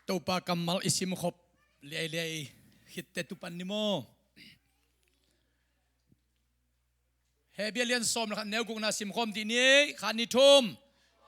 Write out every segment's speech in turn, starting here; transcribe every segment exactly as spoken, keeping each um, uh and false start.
Topa kammal i simkhop liailiai khitte tupan ni maw? Hebru lian sawm le khat neu gukna simkhawm dih ni, khat ni thum.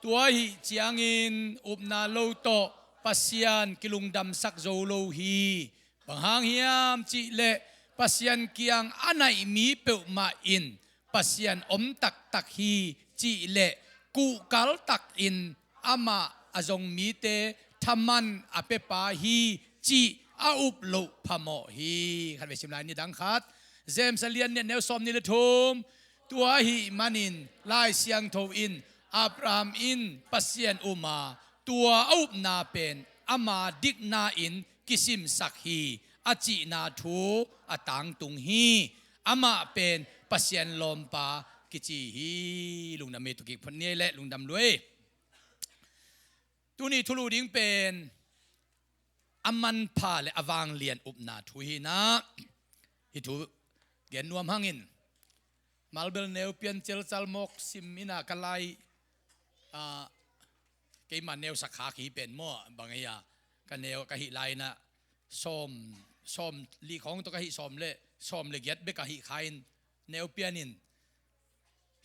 Tua ahih ciangin upna lo tawh Pasian kilungdamsak zo lo hi. Bang hang hiam cihleh Pasian kiang a naih mi peuhmah in Pasian om taktak hi cihleh kuhkal takin amah a zong mite thaman a pepa hi cih a up loh phamawh hi. Khat vei sim lai ni, dang khat. James a lian nih neu sawm nih le thum. Tua ahih manin Lai Siangtho in Abraham in Pasian um a, tua a upna pen ama dikna in kisimsak hi a cihna thu a tangtung hi. Amah pen Pasian lawmpa kici hi. Lungdam ei, tua kik phot ni ei le, lungdam lua ei. Tuni thulu ding pen a manpha le a vanglian upna thu hi na. Hih thu gen nuam hangin Malbel neu pian celcal mawk sim ina ka lai, ah, keima neu sakha khi pen maw bang ei a, ka neu ka hih lai na sawm, sawm li khawng tawh ka hih sawm le, sawm le giat bek a hih kha in neu pian in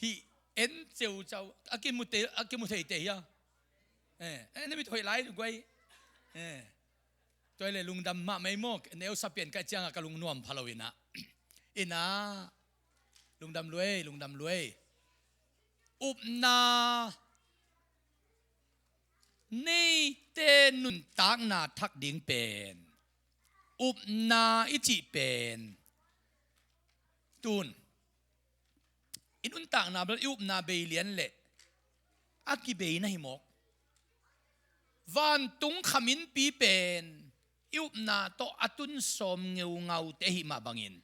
hih en ceucau a kimu te, a kimu thei te hia. Eh, eh, na mit hoih lai guai. Eh. Tua le lungdam mahmah ei maw, neu sa pian ka ciang a ka lungnuam pha lo ina. Ina, lungdam lua ei, lungdam lua ei. Upna neite nuntakna thak ding pen, upna i cih pen, tun i nuntakna bel i upna bei lian le a kibei na hi mawk. Vantung khaminpi pen i upna tawh a tun sawm ngeungaute ahih mah bangin,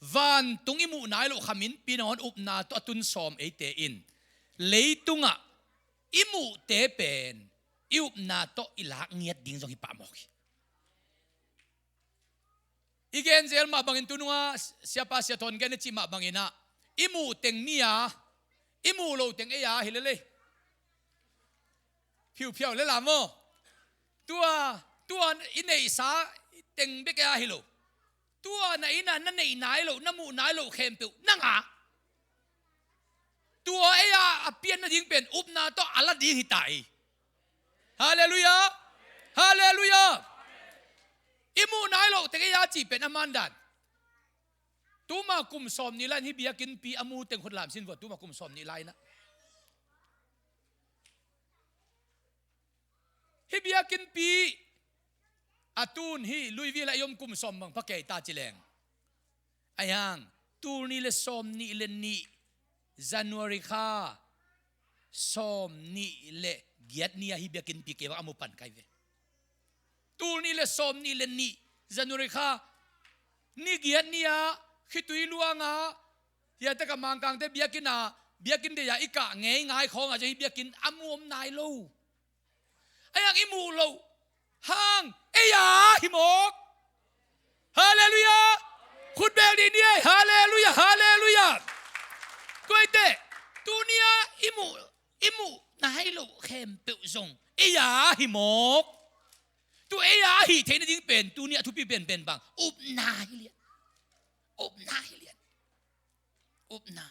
vantung i muh nai loh khaminpi nangawn upna tawh a tun sawm eite in leitungah i muhte pen i upna tawh i lak ngiat ding zong hi pah mawk hi. I gen zel mah bangin tununga siapa sia thawn gen a cih mah bangin ah, i muh teng mi a, i muh lo teng ei a hi lel ei. Phiuphiau le la maw? Tua, tua i neihsa teng bek ei a hi lo. Tua na inn ah na neih nai loh, na muh nai loh khempeuh nang a. Tua ei a a pian nading pen upna tawh a la ding hi ta ei. Halleluiah. Halleluiah. I muh nai loh teng ei a cih pen a mandan. Tuma kum sawm nih lai in hih biakinnpi a mu teng khut lam sin vua, tuma kum sawm nih lai in ah. Hih biakinnpi a tun hih Louisville ah i om kum sawm bang pha kei ta ci leng, a hiang tul nih le sawm nih le nih January kha sawm nih le giat ni-a hih biakinnpi kei bang a mu pan kai ve. Tul nih le sawm nih le nih January kha ni giat ni-a khitui luanga hiate ka Mangkangte biakinn a, biakinn deih a i kah ngei ngai khawngah zong hih biakinn a mu om nai lo. A hiang i muh loh hang ei a hi mawk. Halleluiah. Khut beng dih ni ei. Halleluiah. Halleluiah. Tua hi teh tuni-a i muh, i muh nai loh khempeuh zong ei a hi mawk. Tu ei a hi theih nading pen tuni-a thupi penpen bang, upna hi lian. Upna hi lian. Upna.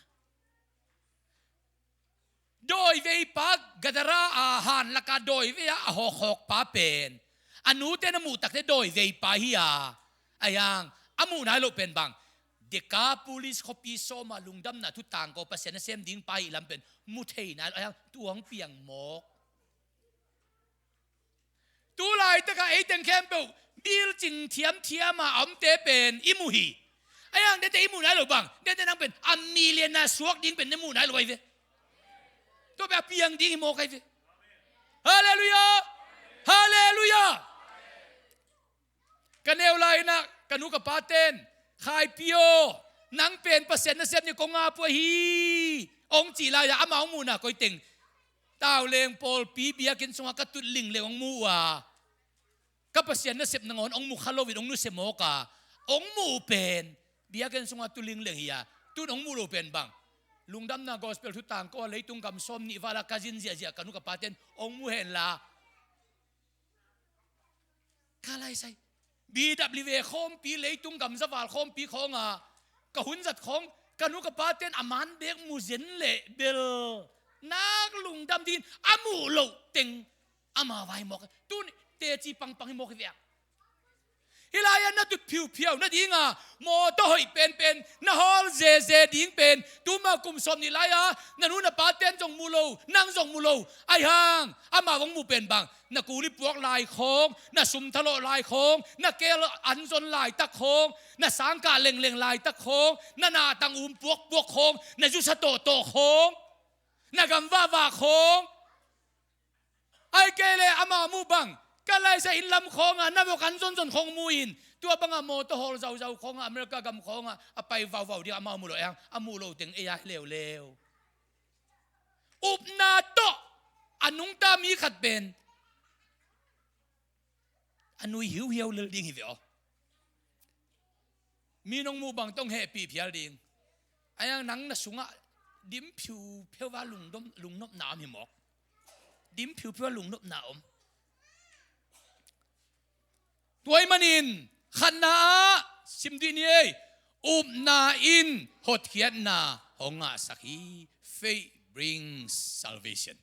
Dawiveipa Gadara a han laka dawivei a a hawkhawkpa pen a nute na muh takte dawiveipa hi a, a hiang a muh nai loh pen bang, Decapolis khuapi sawma lungdamna thu tangko Pasian nasem dingpa hi lam pen mu thei nai loh, a hiang tuang piang mawk. Tu laitakah ei teng khempeuh building thiamthiam a a omte pen i mu hi. A hiang dente i mu nai lo bang, dente nang pen a million a suak ding pen na mu nai lo ai ve. Tua pen a piang ding hi mawk ai ve. Halleluiah. Halleluiah. Ka neu lai-in ah ka nu ka paten, Khaipi aw, nang pen Pasian nasem ni kong ap uh ahi, hong cih lai-ah amau hong muhna koi teng Tauleng pawlpi biakinn sungah ka tut lingleng hong mu uh a, ka Pasian nasep nangawn hong mu kha loin hong nusia mawk a, hong muh uh pen biakinn sungah tu lingleng hi a, tun hong muh loh pen bang, lungdamna gospel thu tangko a leitung gam sawm nih val a ka zin ziahziah ka nu ka paten hong mu henla, Ka lai sai, B W A khawmpi, leitung gamzaval khawmpi khawngah ka hun zat khawng, ka nu ka pate'n a man bek mu zen leh bel nak lungdam dingin a muh loh teng ama vai mawk. Tuni teci pangpang hi mawk hi ve a. Hih lai-ah na tut phiuphiau nadinga mawtaw hoih penpen na hawl zeze ding pen, tuma kum sawm nih lai-a na nu na pate'n zong mu lo, nang zong mu lo. Ahi hang amau hong muh pen bang, na kuli puak lai khawng, na sum thalawh lai khawng, na keel an zon laitak khawng, na sangkah lengleng laitak khawng, na nahtang um puakpuak khawng, na zusa tawhtawh khawng, na gam vahvah khawng. Ahih kei leh amau muh bang, ka lai sai, inn lam khawngah na vok an zonzon khawng mu in, tua bangah mawtaw hawl zauzau khawngah America gam khawngah a pai vauvau ding amau muh loh, ahi hang a muh loh teng ei a hi leuleu. Upna tawh a nungta mi khat pen a nui hiuhiau lel ding hi ve aw. Mi nong muh bang tawh hong hehpih phial ding. Ahi hang nang na sungah dim phiuphiau a lungdom, lungnopna om hi mawk. Dim phiuphiau a lungnopna om. Tua ahih manin khatna ah sim dih ni ei. Upna in hotkhiatna hong ngahsak hi. Faith brings salvation.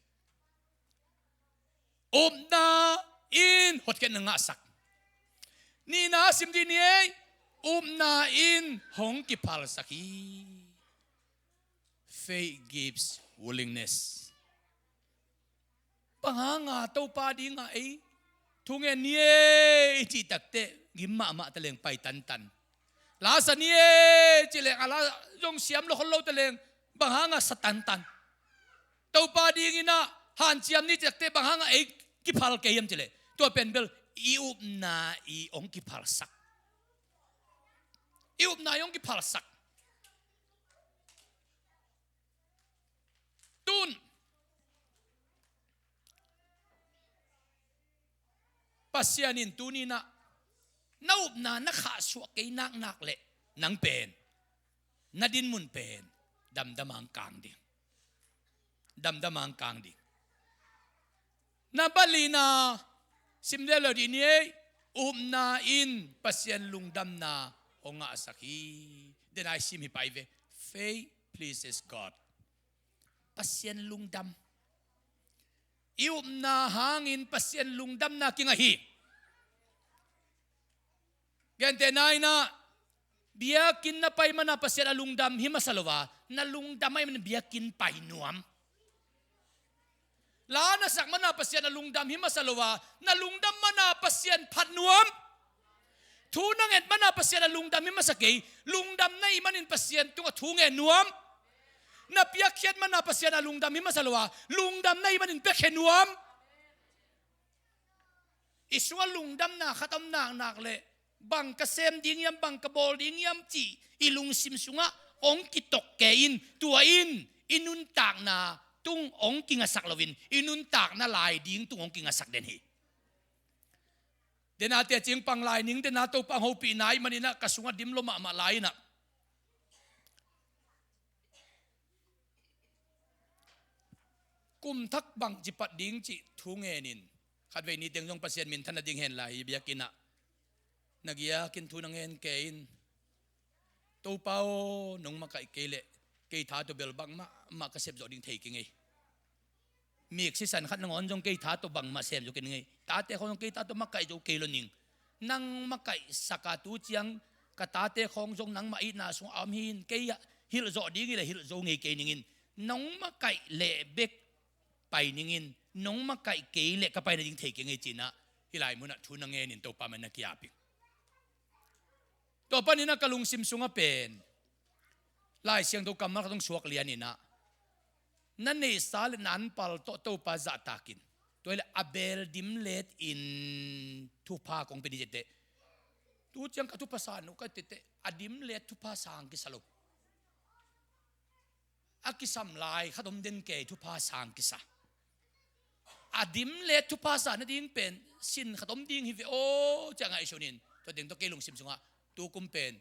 Upna in hotkhiatna ngahsak. Nihna sim dih ni ei. Upna in hong kiphalsak hi. Faith gives willingness. Bang hanga Topa dingah ei thu ngen ni ei cih takteh gim mahmah taleng pai tantan. La sa ni ei cileng a la zong siam lo khol lo taleng bang hanga sa tantan. Topa dingin ah hanciam ni cih takteh bang hanga ei kiphal kei hiam cileh, tua pen bel i upna i hong kiphalsak. I upna i hong kiphalsak. Tun Pasian in tuni-in ah na upna na khahsuah kei naknak leh nang pen, na dinmun pen damdam a hong kang ding. Damdam a hong kang ding. Nambat lina sim leuleu dih ni ei. Upna in Pasian lungdamna hong ngahsak hi. Dena i sim hi pai ve. Faith pleases God. Pasian lungdam. I upna hangin Pasian lungdamna kingah hi. Gentehna in ah biakinn na pai mana Pasian a lungdam hi masa lo a, na lungdam ahih manin biakinn pai nuam. La na sak mana Pasian a lungdam hi masa lo a, na lungdam mana Pasian phat nuam. Thu na nget mana Pasian a lungdam hi masa kei, lungdam na hih manin Pasian tungah thu ngen nuam. Na piakkhiat mana Pasian a lungdam hi masa lo a, lungdam na hih manin piakhia nuam. I sungah lungdamna khat om naknak leh bang ka sem ding hiam, bang ka bawl ding hiam cih i lungsim sungah hong kitok kei in, tua in i nuntakna tung hong kingasak loin i nuntakna lai ding tung hong kingasak den hi. Dena teci hong pang lai ning, dena Topa hong hopihna ahih manin ah ka sungah dim lo mahmah lai in ah kum thak bangci pat ding cih thu ngenin, khatvei ni teng zong Pasian minthan nading hen lai hi. Biakinn ah na giakin thu na ngen kei in, Topa aw, nong makaih kei leh kei tha tawh bel bangmah mah ka sep zawh ding thei kei ngei. Mik sisan khat nangawn zong kei tha tawh bangmah sem zo kei ngei. Tate khawng zong kei tha tawh makaih zo kei lo ning. Nang makaihsak a, tu ciang ka tate khawng zong nangmah itna sungah a om hi in, kei ah hilh zawh ding hi leh hilh zo ngei kei ning in. Nong makaih leh bek pai ning in, nong makaih kei leh ka pai nading thei kei ngei ci-in ah hih lai munah thu na ngenin Topa mai na ki-ap ing. Tua panin ah ka lungsim sungah pen Lai Siangtho kammal khat hong suak lian in ah, na neihsa leh na anpal tawh Topa zahtak in, tua hi leh a beel dimlet in thupha kong pia ni ci teh. Tu ciang ka thupha sa nuam ka ci teh, a dimlet thupha sang kisa lo. A kisam lai khat om den kei, thupha sang kisa. A dimlet thupha sa nading pen sin khat om ding hi ve aw, ci-a ngaihsun in, tua teng tawh kei lungsim sungah tu kum pen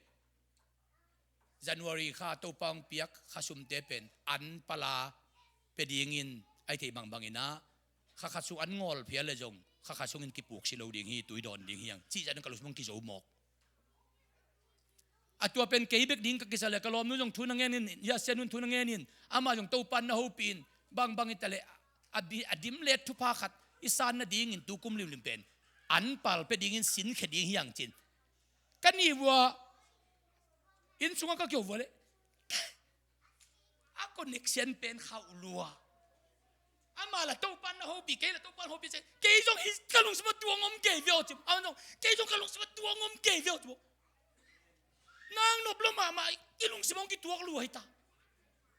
January kha Topa hong piak kha sumte pen anpal a pia dingin ahi thei bangbang in ah, kha khat sung an ngawl phial leh zong kha khat sungin kipuk si lo ding hi, tui dawn ding hi hang, cih zah ding ka lungsim hong kizo mawk. A tua pen kei bek ding ka kisa le, ka lawmnu zong thu na ngen in, Yasia nun thu na ngen in, amah zong Topan na hopih in, bangbang hi ta le, a di-, a dim le thupha khat i san nadingin tu kum limlim pen an pal pia dingin sin khia ding hi hang cin. Ka nih vua, inn sungah ka kio vua le, a connection pen khauh lua. Amah la Topan na hopih, kei la Topan hopih se. Kei zong hi ka lungsim a tuang om kei veu cim. Amah zong, kei zong ka lungsim a tuang om kei veu cim. Nang nop lo mahmah, i lungsim hong kituak lua hi ta.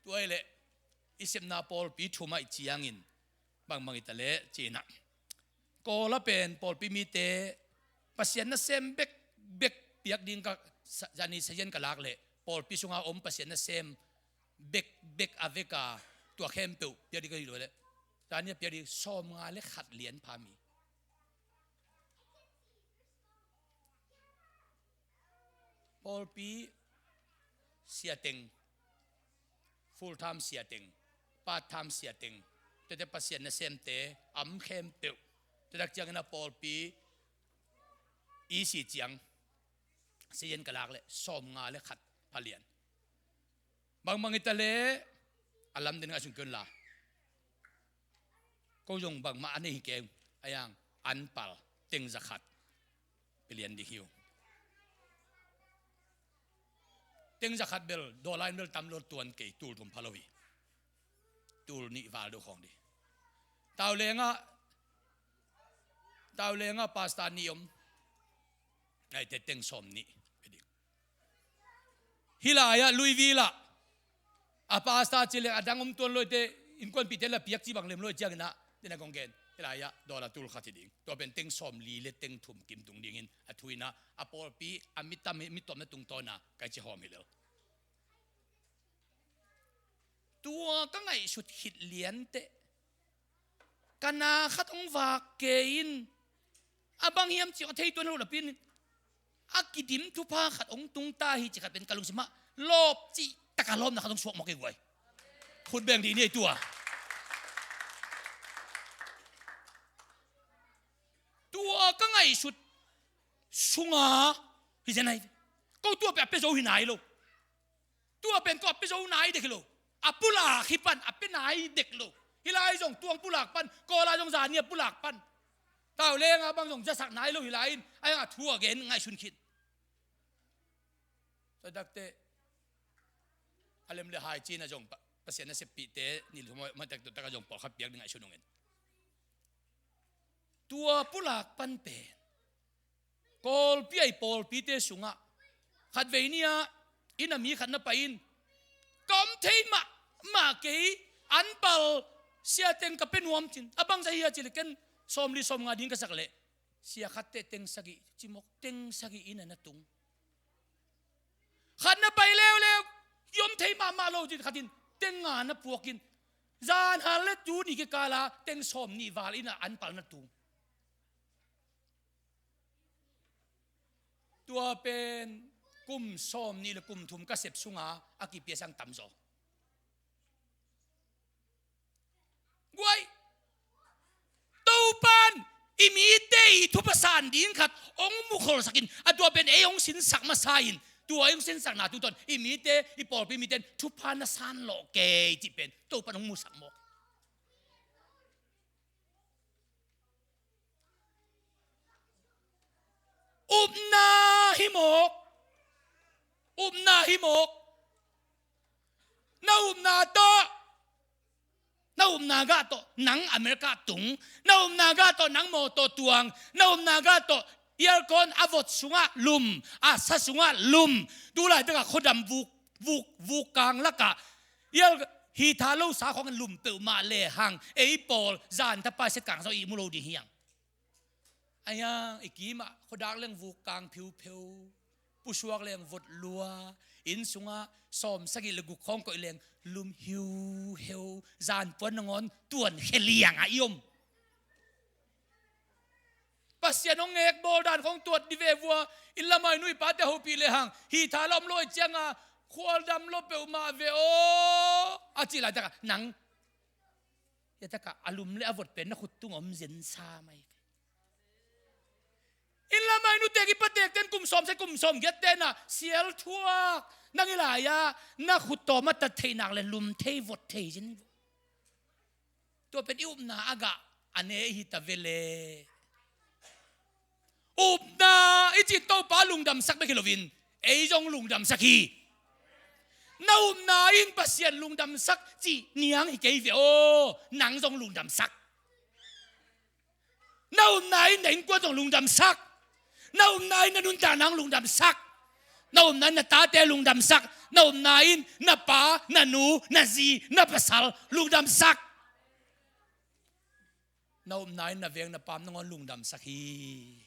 Tua hi leh, i sepna pawlpi thum ah i ciangin, bangbang hi ta leh, cina. Kawla pen pawlpi mite Pasian nasem bekbek piak ding ka sa-, zani sazian ka lak leh, pawlpi sunga om Pasian nasem bekbek a veka tua khempeuh piak ding ka hi lua leh, zani a piak ding sawmnga le khat lian pha mi. Pawlpi siateng, full time siateng, part time siateng, tete Pasian nasemte, am khempeuh, tetak ciangin a pawlpi i si ciang, sazian ka lak leh, sawmnga le khat pha lian. Bangbang hi ta leh, a lam den ngaihsun kei un la. Ko zong bangmah a nei hi keng, a yang an pal teng za khat pia lian ding hi uh. Teng za khat bel, dollar in bel tam lo tuan kei, tul thum pha lo hi. Tul nih val deuh khawng ding. Tau lengah, tau lengah pastor nih om. Ngaihte teng sawm nih pia ding. Hih lai-ah Louisville ah a pastor ci leng a dang om tuan lo hi te, innkuanpihte la piak ci bang lem lo hi ciangin ah, tena kong gen, hih lai-ah dollar tul khat hi ding. Tua pen teng sawm li le teng thum kim tung dingin a thu in ah, a pawlpi a mi tam, mi tuamna tungtawn ah ka ci hawm hi lel. Tua ka ngaihsut khit lian teh, ka na khat hong vak kei in, a bang hiam cih a thei tuan lo napi in, a kidim thupha khat hong tung ta hi cih khat pen ka lungsim ah lawp cih tak a lawpna khat hong suak mawk kei guai. Khut beng dih ni ei tua. Tua ka ngaihsut sunga hi zen ai. Ko tua pen a pia zo hi nai lo. Tua pen ko a pia zo nai dek hi lo. A pulak hi pan, a pia nai dek lo. Hih lai zong tuang pulak pan, Kawla zong zani a pulak pan. Tau lenga bang zong zasak nai lo hih lai in, a yang a thu a gen ngaihsun khin. Tua takte, a lem le hai cina zong pa-, Pasian naseppihte, ni lu ma, ma tek tu taka zong pawlkhat piak ding ngaihsun ung in. Tua pulak pan pen Kawlpi ai pawlpite sungah khatvei ni-ah inn a mi khat na pai in, ka om thei mahmah kei, an pal siateng ka pia nuam cin. A bangzah hia cih leh ken sawmli sawmnga ding ka sak leh sia khat teh teng sagih, cimawk teng sagih inn ah na tung. Khat na pai leuleu, i om thei mahmah lo cin, khat in teng nga na puak in, zan hal le tuni kikal ah teng sawmnih val inn ah an pal na tung. Tua pen kum sawmnih le kum thum ka sep sunga a kipia sang tamzaw. Guai, Topan i mite i thupha san ding khat hong mukholsak in, a tua pen ei hong sinsak masa in, tua ei hong sinsakna tungtawn i mite, i pawlpi mite in thupha na san lawh kei cih pen Topan hong musak mawk. Upna hi mawk. Upna hi mawk. Na upna tawh, na upna gah tawh nang America tung, na upna gah tawh nang mawtaw tuang, na upna gah tawh aircon a vot sungah lum, a sa sungah lum, tu laitakah khuadam vuk, vuk, vuk kang lakah, ial hitha lo sa khawngin lum peuhmah lehang, ei pawl zan tapa i set kang sa i mu lo ding hiang. Aiang, i kimah khuadak leng vuk kang phiupheu, pusuak leng vot lua, inn sungah sawm sagih le guk khawng koih leng lum hiuheu, zan puan nangawn tuan khia liangah i om. Pasian hong ngek bawl dan khawng tuat dih ve vua, inn lamah i nu i pate hopih lehang, hitha la om lo i cianga, khualdam lo peuhmah ve aw, a cih laitakah nang, hiatakah a lum le a vot pen na khut tungah om zensa mai ve. Inn lamah i nutek i patekte in kum sawm se kum sawm giatte na sial thuak. Nang i lai-ah na khut tawm a tat theih nak le lum thei vot thei zin. Tua pen i upna a gah a ne i hi ta ve le. Upna i cih Topa lungdamsak bek hi loin ei zong lungdamsak hi. Na upna in Pasian lungdamsak cih niang hi kei ve aw, nang zong lungdamsak. Na upna in na innkuan zong lungdamsak. Na upna in na nuntakna hong lungdamsak. Na upna in na tate lungdamsak. Na upna in na pa, na nu, na zi, na pasal lungdamsak. Na upna in na veng na pam nangawn lungdamsak hi.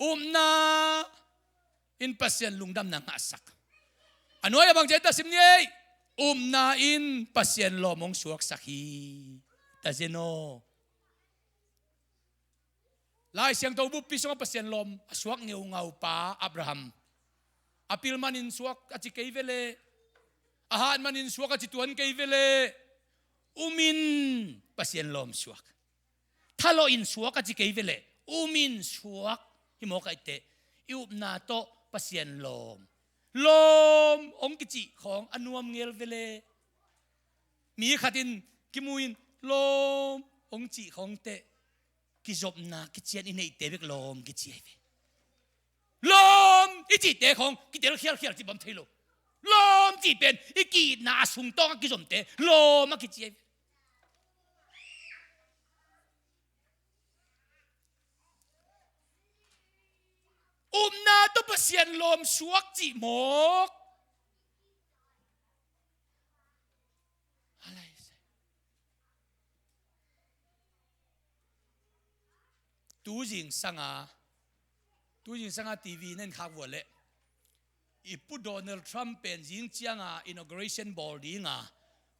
Upna in Pasian lungdamna ngahsak. A nuai a bang ciat ta sim ni ei. Upna in Pasian lawm hong suaksak hi. Ta zen aw. Lai Siangtho buppi sungah Pasian lawm a suak ngeungau pa Abraham. A pil manin suak a ci kei ve le. A hat manin suak a ci tuan kei ve le. Umin Pasian lawm suak. Thalawh in suak a ci kei ve le. Umin suak hi mawk a itte. I upna tawh Pasian lawm. Lawm hong kicih khawng a nuam ngel ve le. Mi khat in kimu in lawm hong cih khawng teh kizopna kician i neihte bek lawm kici ahi ve. Lawm i cihte khawng kitel khialkhial ci bang thei lo. Lawm cih pen i ki-itna a sung tawng a kizomte lawm a kici ahi ve. Upna tawh Pasian lawm suak cih mawk. Tu zingsanga, tu zingsanga T V na in khak vua leh i Pu Donald Trump pen zing cianga inauguration bawl dinga,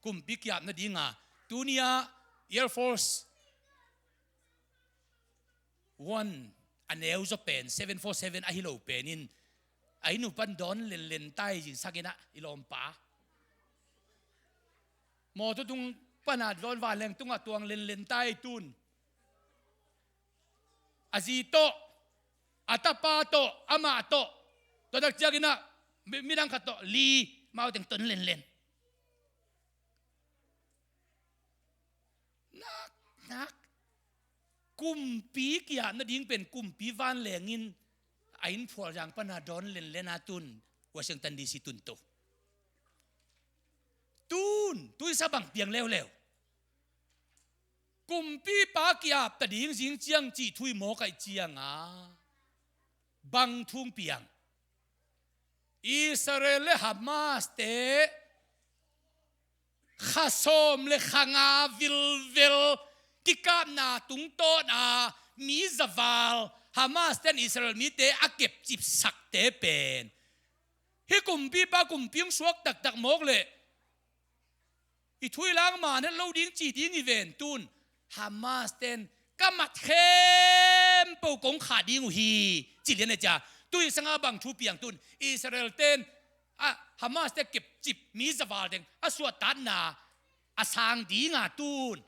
kumpi kiapna dinga, tunia Air Force One a neu zaw pen, seven four seven ahi lo pen in, a inn uh pan dawn lenlen tai zingsak in ah i lawmpa. Mawtaw tung pana dawn vanleng tungah tuang lenlen tai tun. A zi tawh, a tapa tawh, amah tawh, tua tak ciangin ah mi, midang khat tawh, li, mau teng ton lenlen. Nak, nak. Kumpi kiapna ding pen kumpi vanleng in a inn phualzang pana dawn lenlen a tun Washington D C tun to. Tun, tun sa bang piang leuleu. Kumpipa kiap ta ding zing ciang cih thu i mawk aih cianga bang thu hong piang. Israel le Hamas te kha sawm le kha nga vilvel kikapna tungtawna mi zaval Hamas ten Israel mite a kepcipsakte pen hih kumpipa kumpi hong suak taktak mawk leh i thu i lang man het lo ding ci ding i ven tun Hamas ten ka mat khempeuh kong khah ding uh hi ci lian a cia. Tu i sanga bang thu piang tun Israel ten a Hamas te kepcip mi zaval teng a suahtakna a sang dinga tun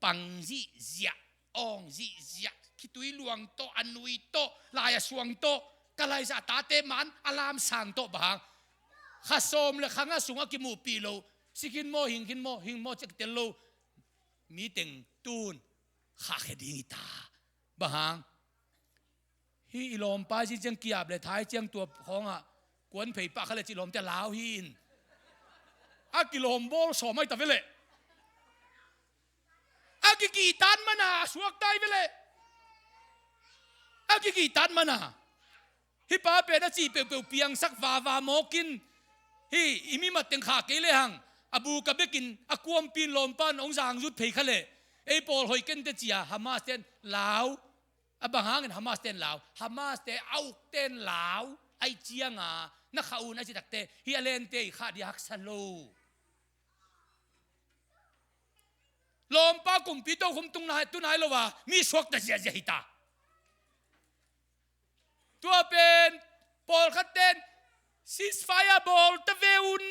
pang zihziah, awng zihziah, khitui luang tawh, a nui tawh, lai a suang tawh, ka laizah tate man a lamsang tawh bang hang. Kha sawm le kha nga sungah kimuhpih lo, si khin maw, hing khin maw, hing maw ciah kitel lo. Mi teng tun khahkhia ding hi ta. Bang hang? Hih i lawmpa zing ciang kiap le thai ciang tua khawngah kuan phei pah kha le cih lawmte lau hi in. A kilawm bawl sawm ahi ta ve leh. A kikihtan mana a suak ta hi ve leh. A kikihtan mana. Hih pa pen a cih peuhpeuh piangsak vava mawkin. Hih i mi mat teng khah kei lehang a buk a bekin a kuampi in lawmpa in hong zangzut phei kha leh. Ei pawl hoih kente cia Hamas ten lau. A bang hangin Hamas ten lau, Hamas te a uk ten lau, aih cianga na khah un a ci takte hi a lente i khah dia haksa lo. Lawmpa kumpi tokhom tung nai, tu nai lo a mi suakta ziahziah hi ta. Tua pen pawlkhat ten ceasefire bawl ta ve un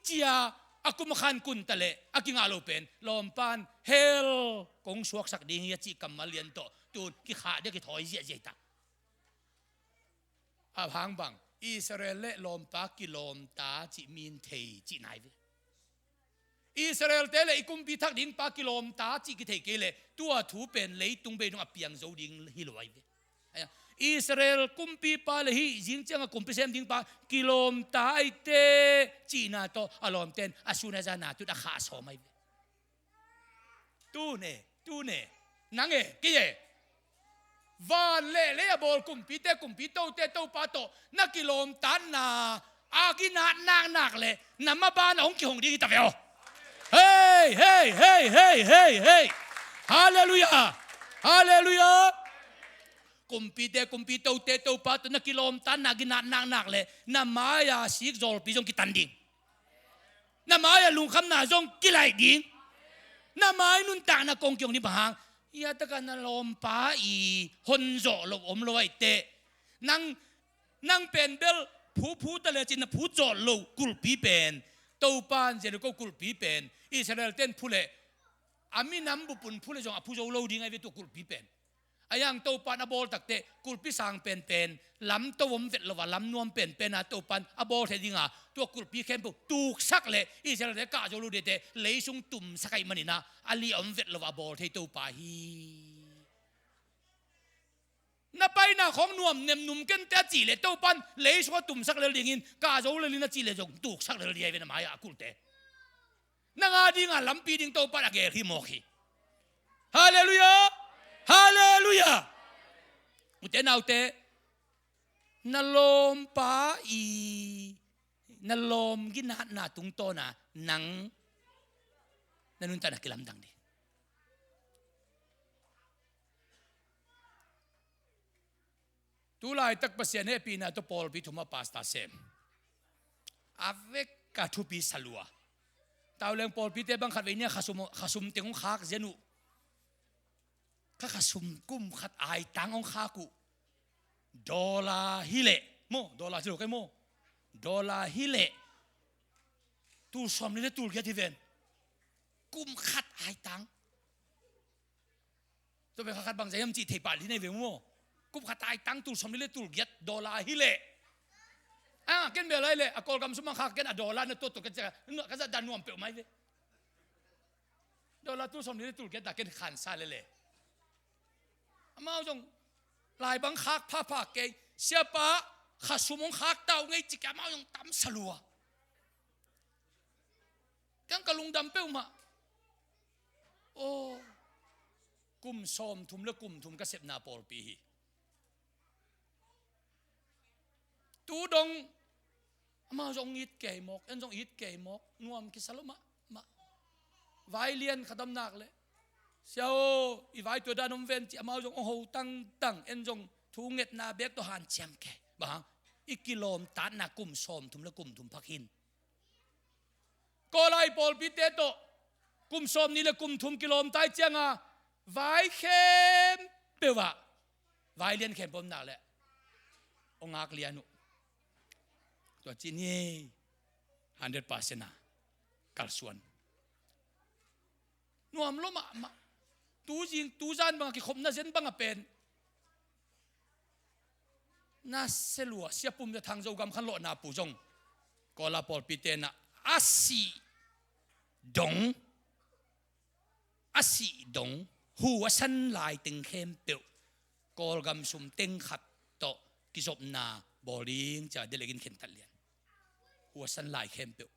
cia A kum a khan kun ta leh a kingah lo pen lawmpan hell kong suaksak ding hi a cih kammal lian tawh tun kikhah dia kithawi ziahziah hi ta. A hang bang Israel le lawmpa kilawmta cih min thei cih nai ve. Israel-te le i kumpi thak ding pa kilawmta cih kithei kei leh tua thu pen leitung bei dong a piang zo ding hi lo ai ve. Israel kumpipa le hih zing cianga kumpi sem ding pa kilawmta aite cihna tawh a lawmten a sun a zana tut a khah sawm ai ve. Tune, tune, nang e, kei e. Van le lei a bawl kumpite, kumpi tote, Topa tawh na kilawmtatna a ginat naknak le na maban a hong kihong ding hi ta ve aw. Hei, hei, hei, hei, hei, hei. Halleluiah. Halleluiah. Kumpite, kumpi tote, Topa tawh na kilawmtatna a ginat naknak le na mai-a sik zawlpi zong kitan ding. Na mai-a lungkhamna zong kilaih ding. Na mai nuntakna kong kihong ding bang hang. Hiataka na lawmpa i hon zawh loh om lo aiteh. Nang, nang pen bel phuphu ta lecin na phut zawh loh kulhpi pen Topan Jericho kulhpi pen Israel-ten phu leh a minam bupun phu leh zong a phu zo lo ding ai ve tua kulhpi pen. A yang Topan a bawl takteh kulhpi sang penpen lam to om vet lo a lam nuam penpen a Topan a bawl thei dinga tua kulhpi khempeuh tuksak leh Israel-te kah zo lo dingte leisung tumsak aih maninah a li a om vet lo a bawl thei Topa hi. Na paina khawng nuam nemnum kente a cih leh Topan leisung a tumsak lel dingin kah zo lel in a cih leh zong tuksak lel ding ai ve na mai-ah a kulhte. Nang a dinga lampi ding Topan a gel hi mawk hi. Halleluiah. Halleluiah. Ute naute, na lawmpa i na lawm ginatna tungtawna nang na nuntakna kilamdang ding. Tu laitak Pasian hehpihna tawh pawlpi thum a pastor sem a vek a thupi sa lua. Tauleng pawlpite bang khatvei nia khasum, khasum teng hong khak zen uh. Kha khasum kum khat aitang hong khak uh. Dollar hileh maw, dollar ci lo kei maw? Dollar hileh tul sawmli le tul giat hi ven. Kum khat aitang. Tua pen kha khat bang zai hiam cih thei pah li nei ve maw? Kum khat aitang tul sawmli le tul giat dollar hileh. A ken bel ai leh a Kawlgam sum a khak ken a dollar na tuat tuat ken cia ka zat dan nuam peuh mai ve. Dollar tul sawmli le tul giat dah ken khansa lele. Amau zong lai bang khak phapha kei. Siapa khasum hong khak tau ngei cih kei amau zong tam sa lua. Kang ka lungdam peuhmah. Aw, kum sawmthum le kum thum ka sepna pawlpi hi. Tu dong amau zong it kei mawk, en zong it kei mawk, nuam kisa lo mahmah. Vai lian khat om nak leh, sia aw, i vai tua dan om ven ci amau zong ong ho tangtang, en zong thu ngetna bek tawh hanciam kei. Bang hang, i kilawmtatna kum sawmthum le kum thum phak hin. Kawlai pawlpite tawh kum sawmnih le kum thum kilawmta i cianga vai khempeuh ah vai lian khempeuh om nak leh ong ngak lian uh. Tua ci ni, hundred percent a kalsuan. Nuam lo mahmah. Tu zing tu zan banga kikhopna zen banga pen na se lua, Sia Pum Za Thang Zogam Khan Lawhna Pu zong Kawla pawlpi tenah a sih dong, a sih dong hu a san lai teng khempeuh Kawlgam sum teng khat tawh kizopna bawl ding cia Delek in khentat lian. Hu a san lai khempeuh.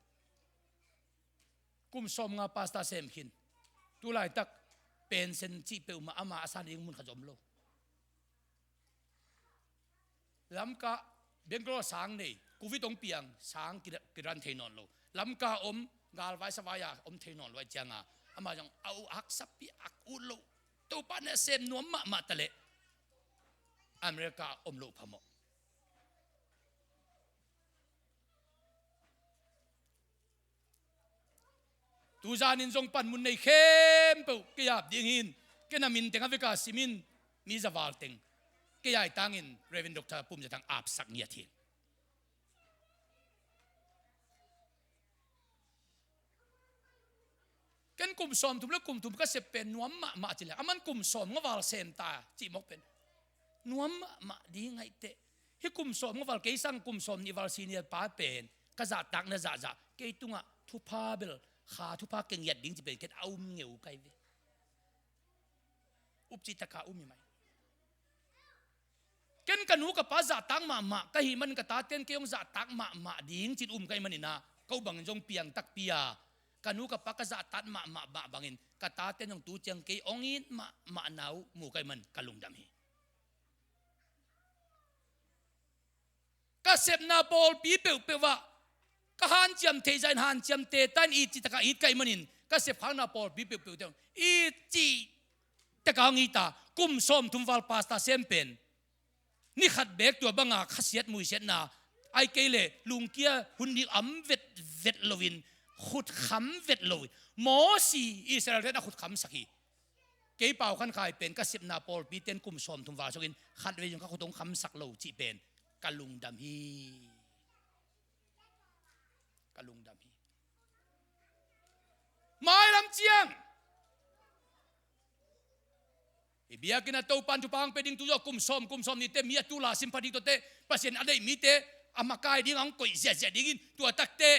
Kum sawmnga pastor sem khin. Tu laitak pension cih peuhmah ama a san ding mun khat zom lo. Lamka, Bangalore sang nei, covid ong piang, sang ki, kiran thei nawn lo. Lamka om, galvai savai a om thei nawn lo ai cianga ama zong a uh haksa piak ut lo. Topa na sem nuam mahmah taleh America om lo phamawh. Tu zanin zong panmun nei khempeuh kei ap ding hin, kei na min teng a veka simin, mi zaval teng kei ai tangin Reverend Doctor Pum Za Thang apsak ngiat hi. En kum sawmthum le kum thum ka sep pen nuam mahmah ci le, aman kum sawmnga val sem ta cih mawk pen nuam mahmah ding ahi teh. Hih kum sawmnga val, kei sang kum sawmnih val senior pa pen ka zahtakna zahzah, kei tungah thupha bel, kha thupha kei ngiat ding ci pen ken a um ngeu ka hi ve. Upcih taka um hi mai. Ken ka nu ka pa zahtak mahmah ka hih manin ka taten kei hong zahtak mahmah ding cin um ka hih manin ah, ko bangin zong piang takpi a, ka nu ka pa ka zahtak mahmah mah bangin ka taten zong tu ciang kei hong it mahmah na uh mu ka hih man ka lungdam hi. Ka sepna pawlpi peuhpeuh ah ka hanciam theih zah in hanciam te ta in it cih taka it ka hih manin ka sepkhakna pawlpi peuhpeuh te hong it cih taka hong it a, kum sawmthum val pastor sem pen ni khat beek tua banga khasiat muisiatna, ahih kei leh lungkia hun ding am vetvet loin, khutkham vet loin, Mosi Israel-te na khutkhamsak hi. Kei Pau Khan Khai pen ka sepna pawlpi ten kum sawmthum val suakin khatvei zong ka khut hong khamsak lo cih pen ka lungdam hi. Ka lungdam hi. Mailam ciang i biakinn ah Topan thupha hong pia ding tu zawh kum sawm, kum sawmnih te mi a tul a sim pha ding tuate, Pasian a deih mite a makai ding a hong koih ziahziah dingin tua takte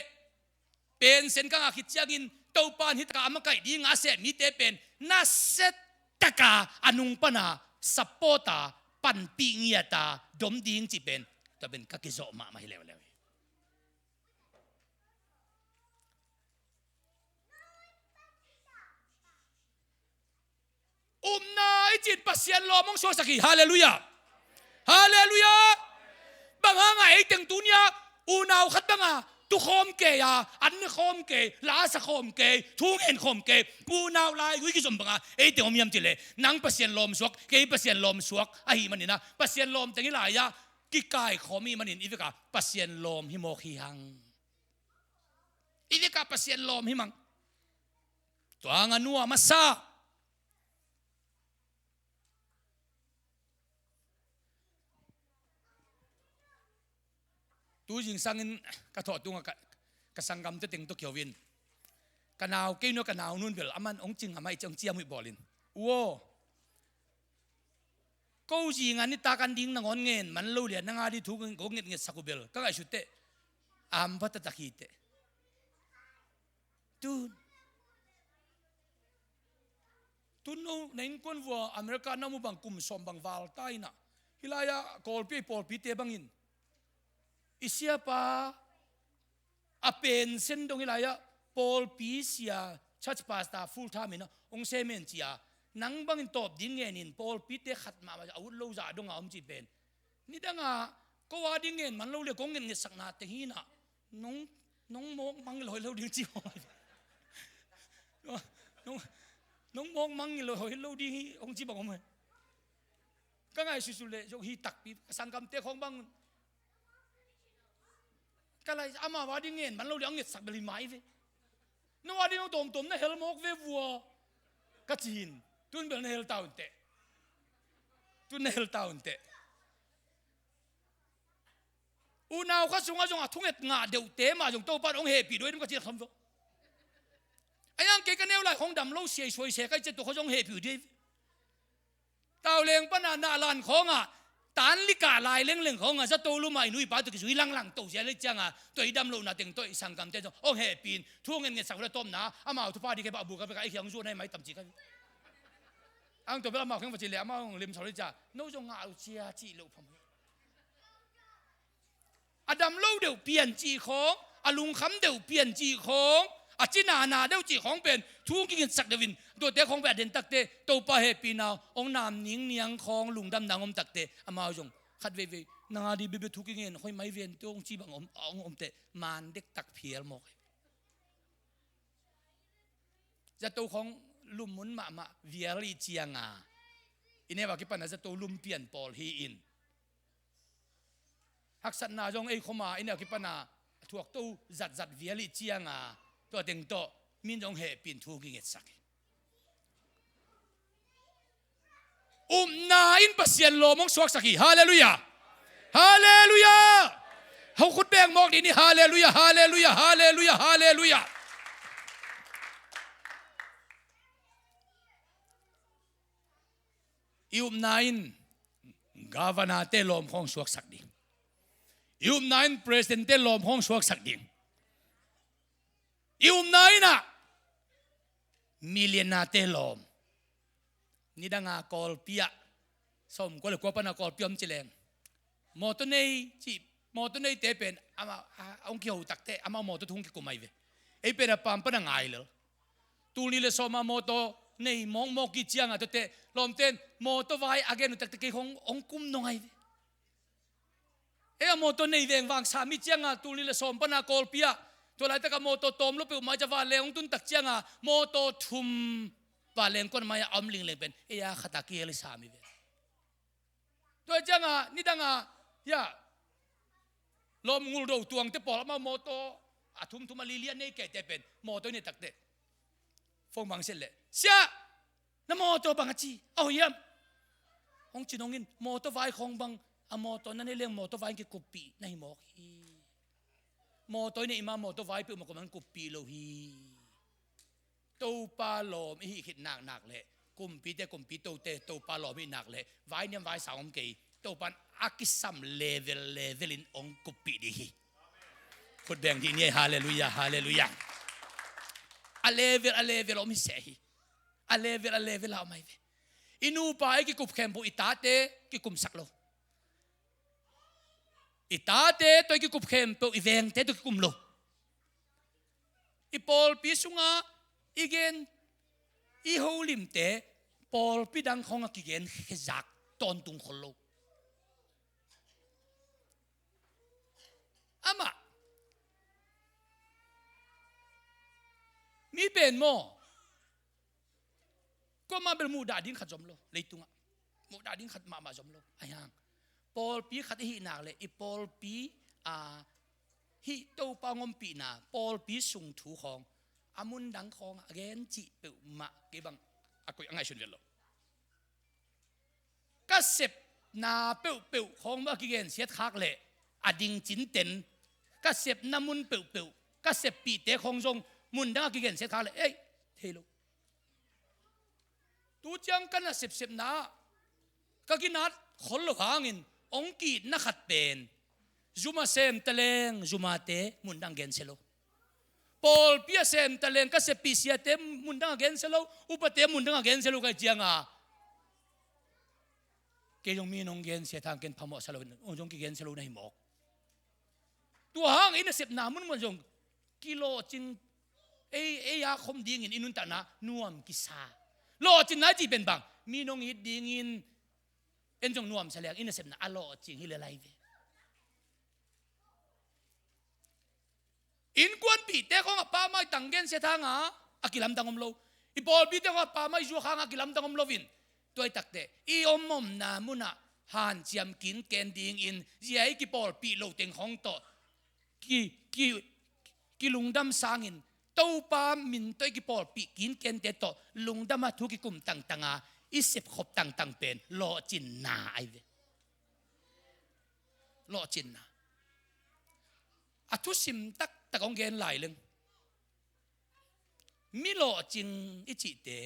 pension ka ngah khit ciangin Topan hih taka a makaih ding a seh mite pen nasia taka a nung pana support a, panpih ngiat a dom ding cih pen tua pen ka kizawh mahmah hi leuleu hi. Upna i cih in Pasian lawm hong suaksak hi. Halleluiah. Halleluiah. Bang hanga ei teng tuni-a unau khat banga tukhawm kei a, an ne khawm kei, lasa khawm kei, thu ngen khawm kei, unau laigui kizom banga ei teng om hiam cih leh, nang Pasian lawm suak, kei Pasian lawm suak ahih manin ah, Pasian lawm teng hi lai-ah kikaikhawm ahih manin i vekah Pasian lawm hi mawk hi hang. I vekah Pasian lawm hi mang. Tua hanga nuam a sa. Tu zingsangin ka thawh tungah ka, ka sanggamte teng tawh kiho in, ka nau, kei nu ka nau nu in bel aman hong cing a mai ci hong ciamhuih bawlin, "U aw, ko zinga nitak an ding nangawn ngen man lo lia, nang a ding thu ko ngetngetsak uh bel ka ngaihsut teh a hampha taktak hi teh." Tun, tun no na innkuan vua America na mu bang kum sawm bang val ta in ah, hih lai-ah Kawlpi, pawlpite bangin i siapa a pension dong hih lai-ah pawlpi sia, church pastor full time in ah hong sem hen ci-a, nang bangin tawp ding ngen in, pawlpite khat mahmah a ut lo zah dong a om cih pen. Nidangah ko a ding ngen man lo le kong ngetngetsakna teng hi in ah, nong, nong mawk mang lo hi lo ding ci hong. Nong, nong mawk mang lo hi lo ding hi hong ci bang om hi. Ka ngaihsutsuh leh zong hi takpi, ka sanggamte khawng bang. Ka lai, amau a ding ngen man lo le hong ngetsak bel hi mai ve. No a ding hong tawmtawm na hel mawk ve vua ka ci in. Tun bel na hel ta un teh. Tun na hel ta un teh. Unau khat sungah zong a thunget ngah deuhte mah zong Topan hong hehpih dua hi ding ka ci a kham vua. A yang kei ka neu lai khawng dam lo siaisuai se ka hi ciah tua khawng zong hehpih uh ding hi. Tauleng pana Nahlan khawngah, tan likah lai lengleng khawngah zato luma i nu i pa tawh kizui langlang to sia le cianga, tua i dam lohna teng tawh i sanggamte zong hong hehpih in, thu ngetngetsak uh le tawpna, amau thupha ding kei pa a bul ka pek a, i khiang zuan hai mai tam ci ka hi. Ang tua bel amau kheng va ci le amau hong lemsak le cia, no zong ngah uh cia cih loh phamawh. A dam lo deuh pian cih khawng, a lungkham deuh pian cih khawng, a cina na deuh cih khawng pen thu kingetsak deuh in, tuate khawng pen a den takte Topa hehpihna hong nam ningniang khawng lungdamna hong om takte, amau zong khat veivei nang a ding bebe thu kingen hoi mai ven tawh hong ci bang om, hong om teh man dektak phial mawk hi. Zato khawng lum mun mahmah vial i cianga, i neu a kipana zato lum pian pawl hi in. Haksatna zong ei khoma i neu a kipana a thuakto zatzat vial i cianga, tua teng tawh min zong hehpih in thu kingetsak hi. Upna in Pasian lawm hong suaksak hi. Halleluiah. Halleluiah. Ho khut beng mawk dih ni. Halleluiah, halleluiah, halleluiah, halleluiah. I upna in governor-te lawm khawng suaksak ding. I upna in president-te lawm khawng suaksak ding. I upna in ah millionaire-te lawm. Nidanga Kawlpi ah, sawmkua le kua pana Kawlpi om ci leng, mawtaw nei ci, mawtaw neite pen ama a hong kiho takteh ama mawtaw thu hong kikum ahi ve. Ei pen a pam pana ngai lel. Tul nih le sawma mawtaw nei mawkmawk kik cianga tuate lawmten mawtaw vai a gen uh takteh kei hong, hong kum nong ahi ve. Ei a mawtaw nei vengvang sa mi cianga tul nih le sawm pana Kawlpi ah, tua laitaka mawtaw tawm lo peuhmah ca vanleng hong tun tak cianga mawtaw thum vanleng kuan mai-ah a om lingleng pen ei a khata kihel i sa mi ve. Tua cianga nidanga hia lawm nguldo tuangte pawl amau mawtaw a thumthum a lili a nei keite pen mawtaw i nei takteh phone bang set leh, "Sia, na mawtaw bang a ci, a hoih hiam?" Hong ci nong in, "Mawtaw vai khawng bang, a mawtaw na nei leng mawtaw vai in kikuppih na hi mawk hi. Mawtaw i neih ma mawtaw vai peuhmah kuamah in kuppih lo hi." Topa lawm i hih khit naknak leh, kumpite kumpi, tote Topa lawm i hih nak leh, vai niam vai sang om kei, Topa in a kisam level level in hong kuppih ding hi. Khut beng dih ni ei, halleluiah, halleluiah. A level a level a om hi seh hi. A level a level a om ahi ve. I nupa i kikup khempeuh i tate kikumsak lo. I tate tawh i kikup khempeuh i vengte tawh kikum lo. I pawlpi sungah i gen, i holimte pawlpi dang khawngah kigen khezak tawntung khol lo. Amah mi pen maw, kuamah bel muhdah ding khat zom lo leitungah. Muhdah ding khat mahmah zom lo. Ahi hang pawlpi khat i hih nak leh i pawlpi a hih Topa hong ompihna pawlpi sung thu khawng a mundang khawngah a gen cih peuhmah kei bang a koih a ngaihsun vet lo. Ka sepna peuhpeuh khawng mah a kigensiat khak leh a ding cinten, ka sepna mun peuhpeuh, ka seppihte khawng zong mundang a kigensiat khak leh ei thei lo. Tu ciang ka na sepsepna ka kinat khol lo hangin hong ki-itna khat pen, zuma sem taleng zumate mundang gensia lo. Pawlpi a sem taleng ka seppih siate mundang a gensia lo, upate mundang a gensia lo ka hih cianga kei zong mi nong gensia thang ken phamawh sa lo, zong kigensia lo na hi mawk. Tua hang i nasepna munmun zong kilawhcing, ei, ei a khom dingin i nuntakna nuam kisa. Lawhcinna i cih pen bang, mi nong it dingin en zong nuamsa liang i nasepna a lawhcing hi lel ahi ve. Innkuanpihte khawngah pamai tang gensia thanga a kilamdang om lo. I pawlpite khawngah pamai zuak hanga a kilamdang om loin, tua i takteh i om omna munah hanciam kinken dingin zia i kipawlpih lo teng khawng tawh ki, ki, kilungdam sangin Topa min tawh i kipawlpih kinkente tawh lungdama thu kikum tangtanga i sepkhop tangtang pen lawhcinna ahi ve. Lawhcinna. A thusim taktak hong gen lai leng, mi lawhcing i cihte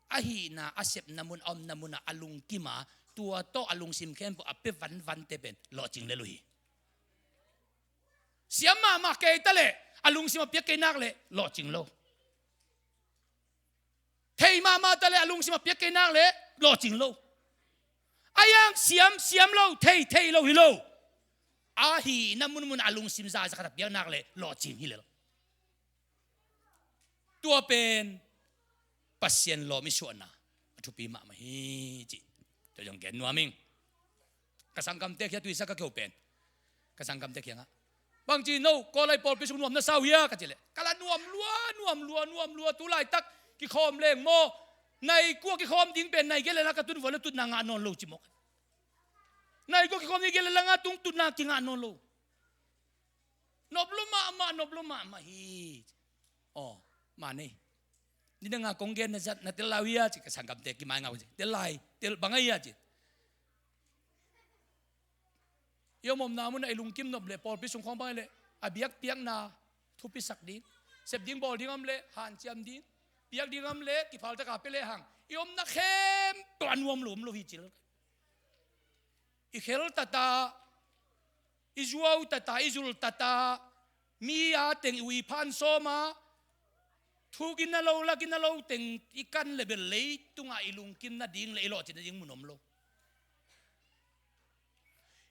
a hihna, a sepna mun, a omna munah a lungkima tua tawh a lungsim khempeuh a pia vanvante pen lawhcing lel uh hi. Siam mahmah kei ta leh a lungsim a piak kei nak leh lawhcing lo. Thei mahmah ta leh a lungsim a piak kei nak leh lawhcing lo. A yang siam siam lo, thei thei lo hi lo. A hihna munmun a lungsim zaza khat a piak nak leh lawhcing hi lel. Tua pen Pasian lawm i suahna a thupi mahmah hi cih tua zong gen nuam ing. Ka sanggamte khia tuisa ka keu pen, ka sanggamte khiangah, "Bangci no, Kawlai pawlpi sung nuam na sa uh hia?" ka cih leh, "Ka la nuam lua, nuam lua, nuam lua, tu laitak kikhawm leng maw, nai kua kikhawm ding pen nai gel lel a ka tun vua le tutna ngah nawn lo," ci mawk. "Nai kua kikhawm ding gel lel a nga tung tutna kingah nawn lo. Nop lo mahmah, nop lo mahmah hi." Aw, ma nei. Nidanga kong gen na zat na tel lai uh hia ci, ka sanggamte kimai ngau ci. "Tel lai, tel bang a hia?" ci. I om omna munah i lungkim nop leh pawlpi sung khawng bang leh a biakpiakna thupisak ding, sep ding bawl ding om leh hanciam ding, piak ding om leh kiphaltaka pia lehang i omna khempeuh a nuam lo om lo hi cil. i khel tata, i zuau tata, i zul tata, mi a teng i ui phan sawma, thuk i na lo, lak i na lo teng i kan le bel leitunga i lungkim nading le i lawhcin nading mun om lo.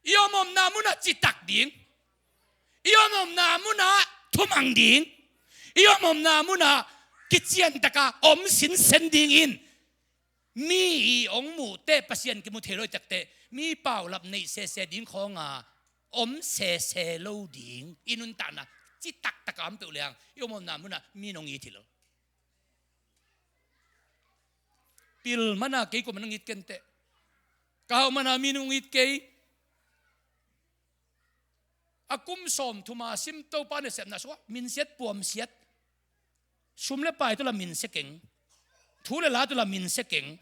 I om omna munah citak ding. I om omna munah thumang ding. I om omna munah kiciantaka om sinsen dingin mi i ong muhte Pasian kimu thei lo i takte, mi paulap neih sese ding khawnga om sese lo ding i nuntakna citak taka om peuh leng i om omna munah mi nong it hi lo. Pil mana kei kuamah nang it kenteh. Ka hauh mana mi nung it kei. A kum sawm thuma sim Topa nasepna sungah minsiat puamsiat, sum le pai tula minsia keng, thu le la tula minsia keng.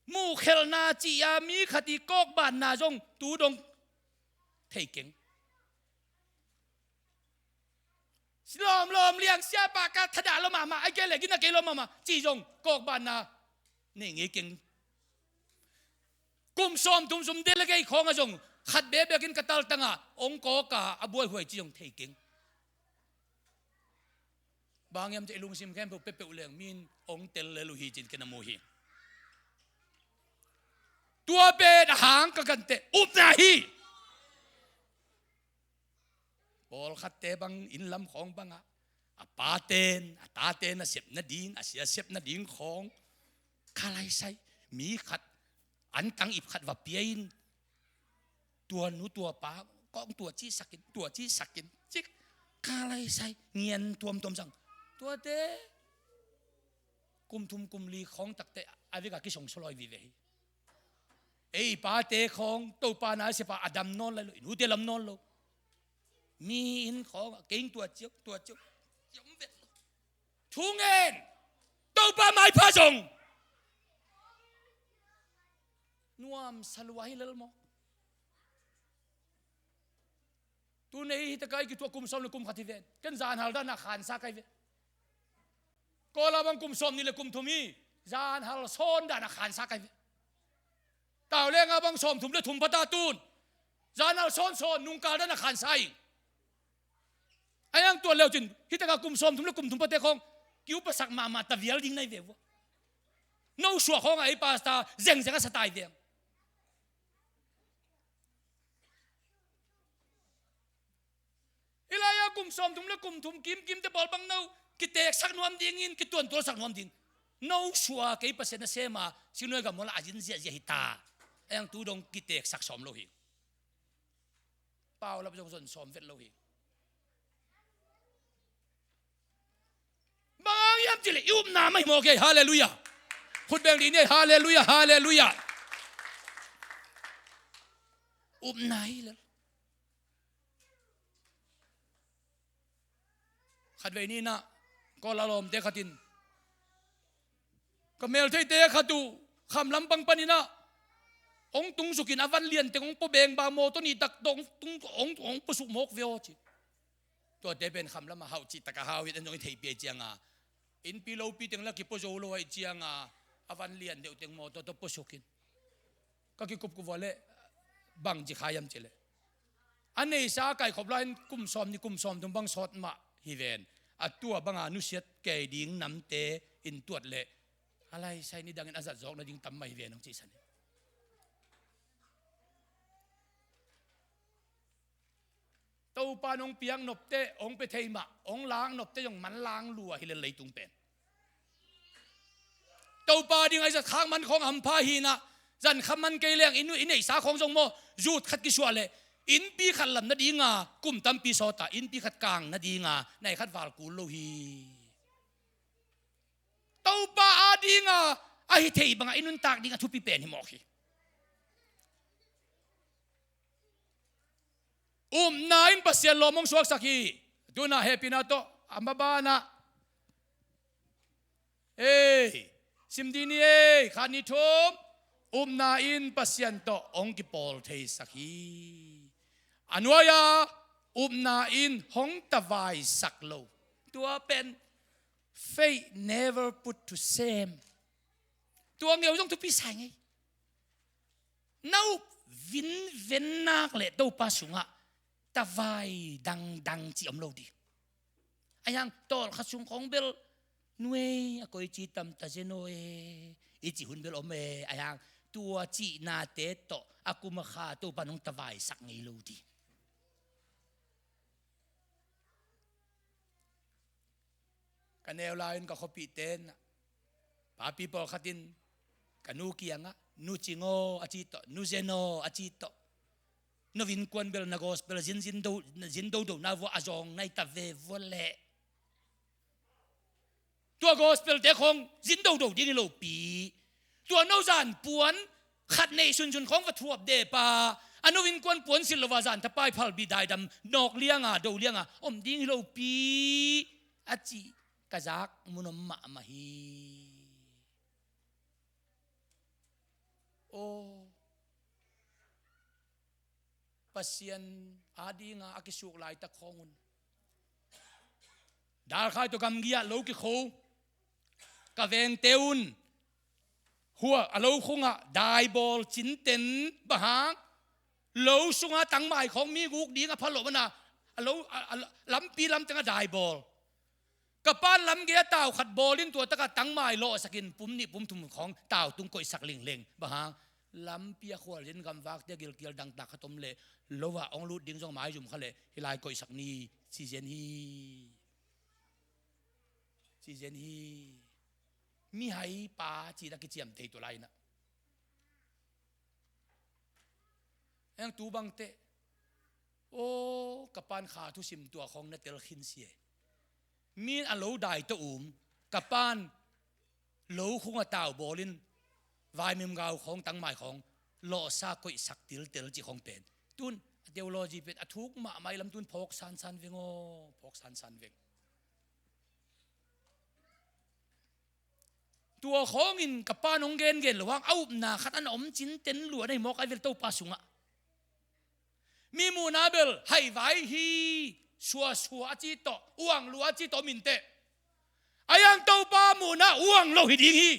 Muhkhelhna cih a mi khat i kawkbanna zong tu dong thei keng. Lawmlawm liang siapa ka thadah lo mahmah, ai kei le gina kei lo mahmah cih zong kawkbanna nei ngei keng. Kum sawm thum sum delegate khawngah zong khat bebekin ka taltangah ong kawka a buaihuai cih zong thei keng. Bang hiam cih i lungsim khempeuh peuhpeuh leng min ong tel lel uh hi cin ken a mu hi. Tua pen a hang ka ganteh upna hi. Pawlkhatte bang inn lam khawng bangah a paten a taten a sep nading, a sia sep nading khawng kha laisai, mi khat antang ip khat va pia in, tua nu tua pa kawng tua cisakin, tua cisakin cik kha laisai ngian tuamtuam sang. Tuate kum thum kum li khawng takte a veka kisongsaw lawi vive hi. Ei pate khawng Topa na siapa a dam nawn lai lo, i nute lam nawn lo. Mi inn khawng a keng tua ciok tua ciok ciok vet lo. Thu ngen Topa maipha zong nuam salua hi lel maw? Tuni hi taka i kituah kum sawm le kum khat hi ven. Ken zanhal dana khansa kai ve. Kawla bang kum sawm nih le kum thum hi. Zanhal sawn dana khansa kai ve. Taulenga bang sawm thum le thum pata tun zanhal sawn sawn nungkal dana khansa hi. Ayang tua leucin hi taka kum sawm thum le kum thum pate khawng kiupasak mahmah tavial ding nai ve vua. No suah khawngah ei pasta zengzeng a satai veng. Hilai-a kum sawm thum le kum thum kimkimte pawl bang no kiteksak nuam dingin kituantualsak nuam ding. No sua kei Pasian a sema singnuai gam mawla a zin ziahziah hita. Ayang tu dong kiteksak sawm lo hi. Paulap zong zon sawm vet lo hi. Bang hang hiam cih leh i upna mah hi mawk hi. Halleluiah. Khut beng dih ni. Halleluiah, halleluiah. Upna hi lel. Khatvei ni inah Kawla lawmte khatin ka meltheite khat uh khamlam pang paninah hong tungsukin a van lianteng hong pua bengba mawtaw nih tak tawh hong tung hong hong puasuk mawk ve aw ci. Tuate pen khamlamah hauh cih taka hau hi an zong i theihpia cianga innpi lopi teng la kipua zo lo aih cianga a van lian deuhteng mawtaw tawh puasukin ka kikupkup vua leh bangci kha hiam cih leh a neisa a kaikhop lai-in kum sawm nih kum sawm thum bang sawt mah hi ven. A tua banga nusiat kei ding namte in tuat leh a laisai nidangin a zatzawk nading tam mah hi ven hong cihsan hi. Topa in hong piak nopte hong pia thei mah, hong lak nopte zong manlang lua hi lel leitung pen. Topa ding a i zat khak man khawng a hampha hinah zan kha man kei leng i nu i neihsa khawng zong maw zut khat kisuah leh innpi khat lam nadinga kum tampi sawta innpi khat kang nadinga nai khat val kul lo hi. Topa a dinga a hi thei banga i nuntak dinga thupi pen hi mawk hi. Upna in Pasian lawm hong suaksak hi. Tuna hehpihna tawh a mabanah ei sim dih ni ei khat nih thum. Upna in Pasian tawh hong kipawl theisak hi. A nuai-a upna in hong tavaisak lo. Tua pen faith never put to shame. Tua ngeu zong thupi sai ngei. Na up vinven nak leh Topa sungah tavai dangdang cih om lo ding. Ahi hang tawlkhat sung khawng bel, nuei a koici tam ta zen aw e, i cih hun bel om e. Ahi hang tua cihnate tawh a kum a kha Topa nong tavaisak ngei lo ding. Ka neu lai-in ka khuapihte in, papi pawlkhat in ka nu kiangah, "Nu Cing aw," a cih tawh, "Nu Zen aw," a cih tawh, "No innkuan bel na gospel zin, zin do, zin do do na vua a zawng nai ta ve vua leh. Tua gospel te khawng zin do do ding hi lo pi. Tua no zan puan khat neih sunsun khawng va thuap deh pa. A no innkuan puan silh lo a zan thapai phalbi daidam nawk lianga, do lianga om ding hi lo pi," a cih ka zak mun om mahmah hi. Aw, Pasian adinga a kisuk laitak khawng un. Dalkhai tawh gamgi-ah lo kikho ka vengte un, hua a lo khungah daibawl cinten, bang hang, lo sunga tangmai khawng mi guk ding a pha lo mana, a lo, a, a, lampi lamteng a daibawl. Ka pa'n lamgei-ah tau khat bawlin tua takah tangmai lawhsakin pum nih pum thum khawng tau tung koihsak lingleng. Bang hang, lampi a khualzin gamvakte a gilkial dangtak khat om leh, lo-ah hong lut ding zong maizum kha leh, hih lai koihsak ni, ci zen hi. Ci zen hi. Mihai pa cih a kiciamteh tua lai-in ah. Eng tu bangteh. Aw, ka pa'n kha thusim tua khawng na tel khin sia. Mi'n a lo dai tawh um, ka pa'n lo khungah tau bawlin, vaimim gau khawng, tangmai khawng lawhsa koihsak tiltel cih khawng pen, tun a theology pen a thuk mahmah i lam tun phawk sansan veng aw, phawk sansan veng. Tua khawngin ka pa'n hong gengen lo hang a upna khat a na om cinten lua na hi mawk ai vel Topa sungah. Mi muhna bel haivai hi, suasua a ci tawh, uang lua a ci tawh minteh. Ahi hang Topa muhna uang lo hi ding hi.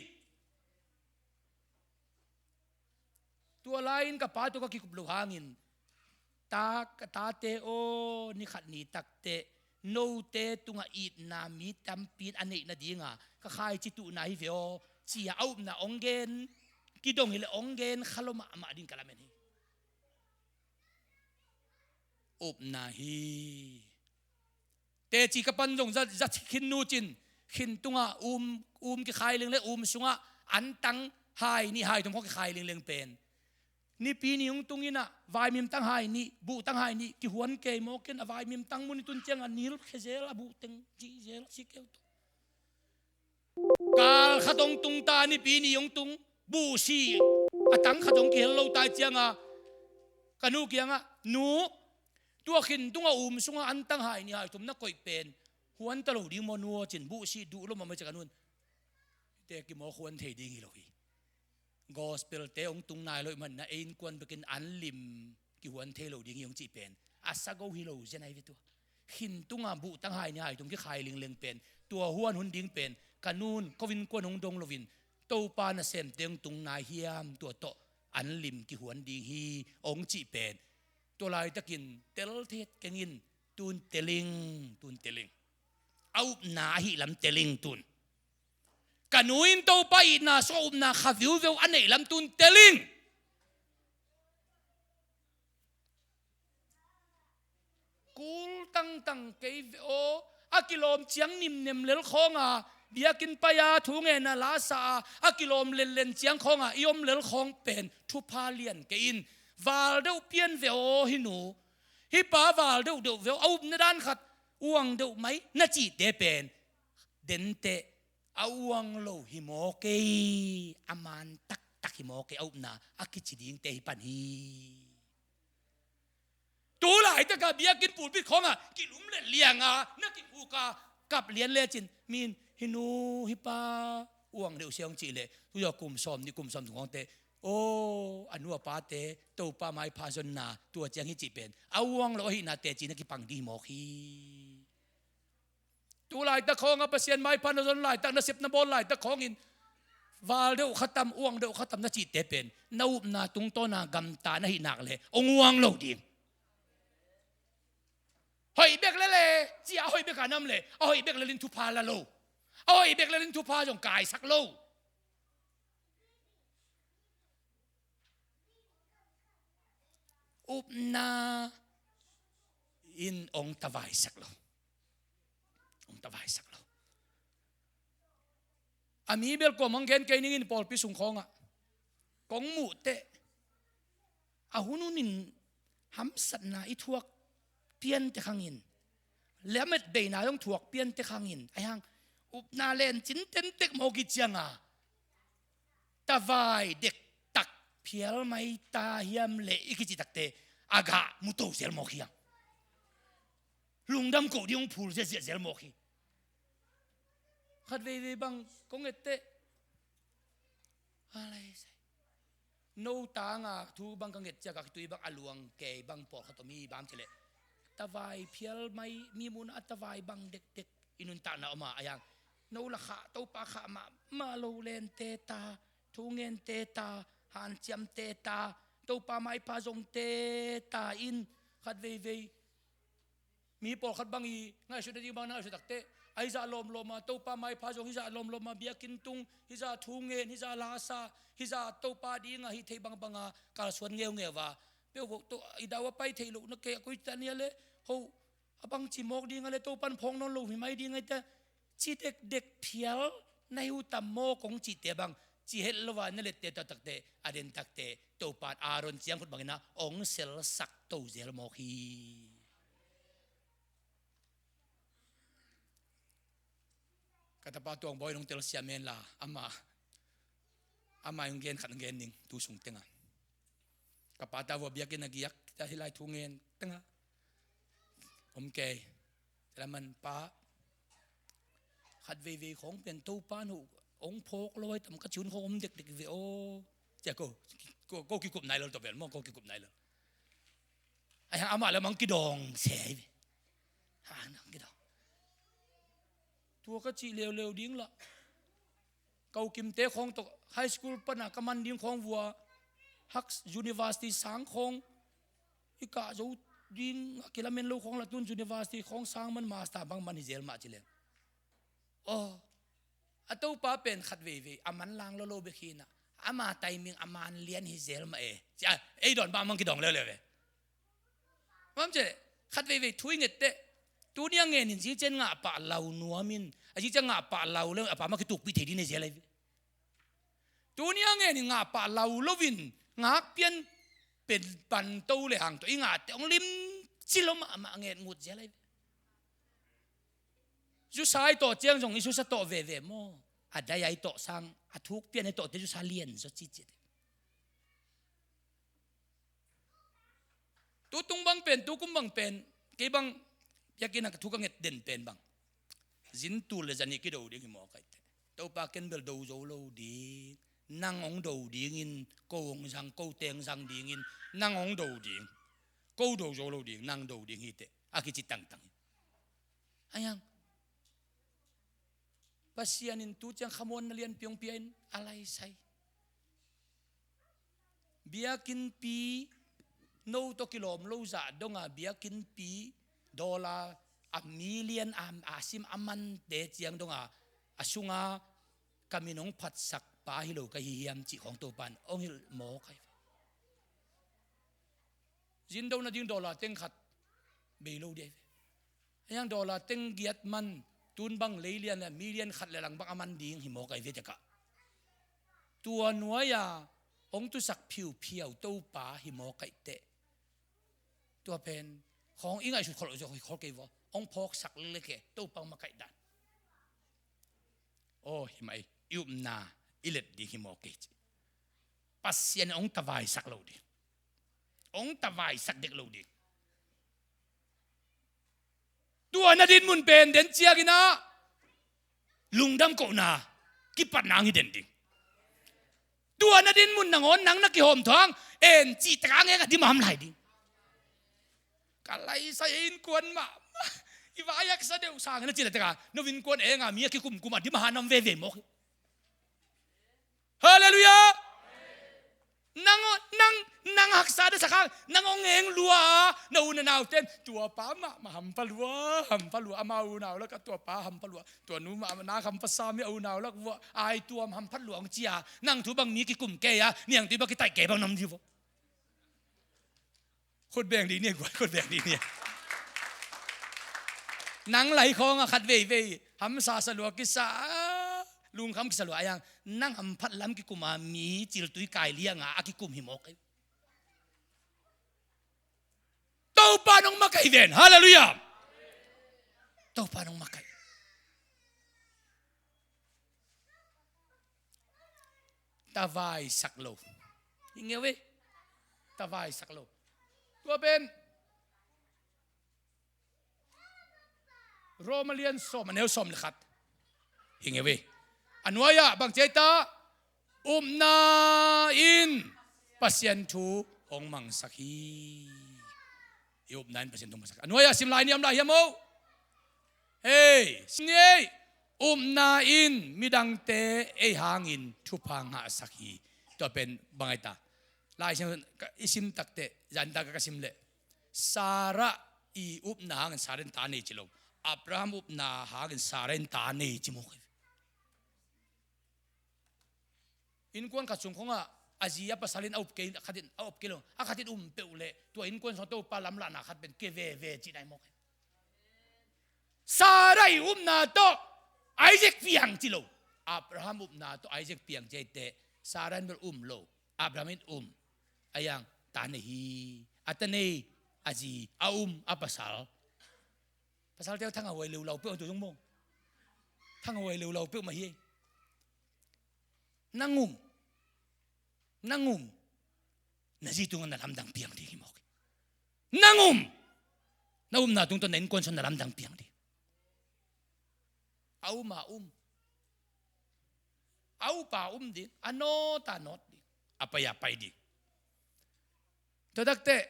Tua lai-in ka pa tawh ka kikup loh hangin, "Ta, ka tate aw, ni khat ni takteh note tungah itna mi tampi in a neih nadinga ka khaici tuhna hi ve aw," ci-a a upna hong gen, kidong hileh hong gen kha lo mahmah ding ka lamen hi. Upna hi. Teci ka pa'n zong za, za khin nu cin, khin tungah um, um kikhai leng le um sungah antang hai nih hai thum khawng kikhai leng leng pen, Nipi ni hong tung in ah, vaimim tang hai nih, buh tang hai nih, kihuan kei mawk in, a vaimim tang mun i tun ciang a nilh khia zel, a buh teng cih zel, si keu tawh. Kal khat hong tung ta, Nipi ni hong tung, buh sih, a tang khat hong kihel lo ta i ciang a, ka nu kiangah, "Nu, tua khin tungah um sungah an tang hai nih hai thum na koih pen huan ta lo ding maw nu aw?" cin, buh sih duh lo mahmah ciang ka nu'n, "Te kimawk huan thei ding hi lo hi. Gospel te hong tung nai lo ih manin ah, ei innkuan bekin an lim kihuan thei lo ding hi," hong cih pen a sago hi lo zen ahi ve tua. Khin tungah buh tang hai nih hai thum kikhai leng leng pen, tua huan hun ding pen ka nu'n ko innkuan hong dong loin, "Topa nasemte hong tung nai hiam, tua tawh an lim kihuan ding hi," hong cih pen tua laitakin tel thei keng in, tun tel ing, tun tel ing. A upna ahih lam tel ing tun. Ka nu in Topa itna sungah upna kha viuveu a neih lam tun tel ing. Kul tangtang kei ve aw, a kilawm ciang nimnem lel khawng a, biakinn pai-a thu ngen a la sa a, a kilawm lenlen ciang khawng a i om lel khawng pen thupha lian kei in. Val deuh pian ve aw hih nu, hih pa val deuhdeuh ve aw, a upna dan khat uang deuh mai na cihte pen, denteh a uang lo hi maw kei, a man taktak hi maw kei, a upna a kici dingte hi pan hi. Tu laitakah biakinn pulpit khawngah kilumlet lianga na kihuk a kap lian lecin, mi'n, "Hih nu, hih pa uang deuh sia," hong cih leh, tu-a kum sawm nih, kum sawm thum khawngte, "Aw, a nu a pate Topa maipha zonna tua ciang hi," cih pen a uang lo ahihna teci na kipang ding hi mawk hi. Tu laitak khawngah Pasian maipha na zon laitak, na sep na bawl laitak khawngin val deuh khatam, uang deuh khatam na cihte pen na upna tungtawna gamta na hih nak leh hong uang lo ding. Hoih bek lele, ci a hoih bek a nam leh a hoih bek lelin thupha la lo. A hoih bek lelin thupha zong kaisak lo. Upna in hong tavaisak lo. Hong tavaisak lo. A mi bel kua mang gen kei ning in pawlpi sung khawngah kong muh teh, a hun hunin hamsatna i thuak pian tek hangin, lamet beina zong thuak pian tek hangin, ahi hang upna lencin tentek mawk i cianga tavai dektak phial mai ta hiam leh i kicih takte a gah muto zel mawk hi hang. Lungdam koh ding hong phul ziahziah zel mawk hi. Khat veivei bang kong etteh, a lai sai, no tanga thu bang ka nget ciak a khitui bang a luang kei bang pawlkhat om hi bang cileh, tavai phial mai, mi munah a tavai bang dekdek i nuntakna om a, ahi hang no la khah, Topa khah mahmah lo, lente ta, thungente ta, hanciamte ta, Topa maipha zongte ta in khat veivei mi pawlkhat bang i ngaihsutna ding bang na ngaihsut takteh, a hizah lawmlawma Topa maipha zong, hizah lawmlawma biakinn tung, hizah thu ngen, hizah lasa, hizah Topa dinga hih theih bangbanga kalsuan ngeungeu a, peuh i dau a pai theih loh na kei a koi tania le ho a bangci mawk dinga le Topan phawk nawn lo hi mai dinga ita, ci dekdek phial na hi uh tam maw kong cihte bang, ci het lo a na lette taktakte, a den takte Topan Aaron ciangkhut bangin ah hong selsak to zel mawk hi. Ka tapa Tuang Bawi in hong telsiam hen la, ama, ama hong gen khat hong gen ning tu sung tenga. Ka pa ta vua biakinn a giak ta, hih lai thu ngen tenga om kei. Te laman pa, khat veivei khawng pen Topa no hong phawk lo ai tam ka ci hun khawng om dekdek ve aw. Cia ko, ko, ko kikup nai lo tawh pen maw, ko kikup nai lo. Ahi hang amah le mang kidawng se ai ve. Ha, nang kidawng. Tua ka cih leuleu ding lah. Ka u Kimte khawng tawh high school pana ka man ding khawng vua, hak university sang khawng i kah zo ding a kilamen lo khawng lah, tun university khawng sang man, master bang man hi zel mah ci leng. Aw, a Topa pen khat veivei a manlang lolo bek hi na, ama timing a man lian hi zel mah e. Cia, ei dawn bang mang kidawng leuleu ve. Mam cia, khat veivei thu i nget teh, tuni a ngenin zingciang ngah pah lau nuamin, a zingciang ngah pah lau le a pa mah kitukpih thei ding nei zel ai ve. Tuni a ngenin ngah pah lau loin ngakpian pen pan to le hang tawh i ngah teh hong limci lo mahmah, nget ngut zel ai ve. Zusa i tawh ciang zong i zusa tawh veve maw? A dai a i tawh sang, a thuk pian a i tawh teh zusa lian zaw cicit. Tutung bang pen, tukum bang pen, kei bang biakinn a ka thu ka nget den pen bang, zin tul le zanih kido ding hi mawk ai teh. Topa ken bel do zo lo ding, nang hong do dingin, ko hong zang, ko teng zang dingin, nang hong do ding, ko do zo lo ding, nang do ding hi teh, a kici tangtang hi. Ahi hang Pasian in tu ciang khamuanna lianpi hong pia in a lai sai. Biakinnpi no tawh kilawm lo zah donga biakinnpi dollar a million a, a sim a mante ciang donga a sunga ka min hong phatsak pa hi lo ka hi hiam cih khawng Topan hong hilh mawk ai ve. Zin do nading dollar teng khat bei lo ding ai ve. Ahi hang dollar teng giat man, tun bang leilian le million khat le lang bang a man ding hi mawk ai ve tekah, tua nuai-a hong tusak phiuphiau Topa hi mawk ai teh. Tua pen khawng i ngaihsut khol, khol kei vaw, hong phawksak lelek e, Topa hong makaih dan. Aw, hi mah i, i upna i let ding hi mawk kei ci. Pasian in hong tavaisak lo ding, hong tavaisak dek lo ding. Tua na dinmun pen den ciangin ah lungdam kohna kipatna hong hi den ding. Tua na dinmun nangawn nang na kihawm thuang en cih tekah a ngek a dim a ham lai ding. Ka laisai e, innkuan mahmah, i vai haksa deuh sang na cih na tekah no innkuan enga mi a kikumkum a dim a ham veve mawk hi. Halleluiah. Nang, nang, nang haksa na sak hang, nang hong eng lua, na u na nau ten, tua pa mahmah hampha lua, hampha lua, ama unau lak ah tua pa hampha lua, tua nu mah na hampha sam hi, a unau lak vua, ai tuam hampha lua hong ci a, nang thu bang mi kikum kei a, niangtui bang kitaih kei bang nam di vua. Khut beng dih ni, guai, khut beng dih ni. Nang lai khawng a khat veivei hamsa sa lua kisa, lungkham kisa lua a, yang nang hamphat lam kikum a, mi ciltui kai liang a, a kikum hi mawk ei. Topa nong makaih ven. Halleluiah. Topa nong makaih. Tavai sak lo. Hi ngeu ei. Tavai sak lo. Tua pen Roma lian sawm, a neu sawm le khat. Hi ngeu ei. A nuai-ah bang ci ei ta? Upna in Pasian thu hong mangsak hi. I upna in Pasian thu hong mangsak hi. A nuai-ah sim lai ni, om lai hiam o? Hei, sim ni ei. Upna in midangte ei hangin thupha ngahsak hi. Tua pen bang ai ta? Lai Siangtho i sim takteh, zan tak ka sim leh, Sarah i upna hangin Sarah in ta nei ci lo. Abraham upna hangin Sarah in ta nei ci mawk hi. Innkuan khat sung khawngah a zi a pasal in a up kei, a khat in a up kei lo, a khat in um peuh leh tua innkuan sung Topa lamlahna khat pen kei veve cih nai mawk hi. Sarah i upna tawh Isaac piang ci lo. Abraham upna tawh Isaac piang ci ei teh, Sarah in bel um lo, Abraham in um. A yang ta nei hi. A ta nei, a zi, a um, a pasal. Pasalte thangah huai leulau peuh tu zong maw. Thangah huai leulau peuh mah hi ei. Nang um. Nang um. Na zi tungah na lamdang piang ding hi mawk hi. Nang um. Na upna tungtawn na innkuan sung na lamdang piang ding. A um a um. A up a um ding. A nawt a nawt ding. A pai a pai ding. Tua takteh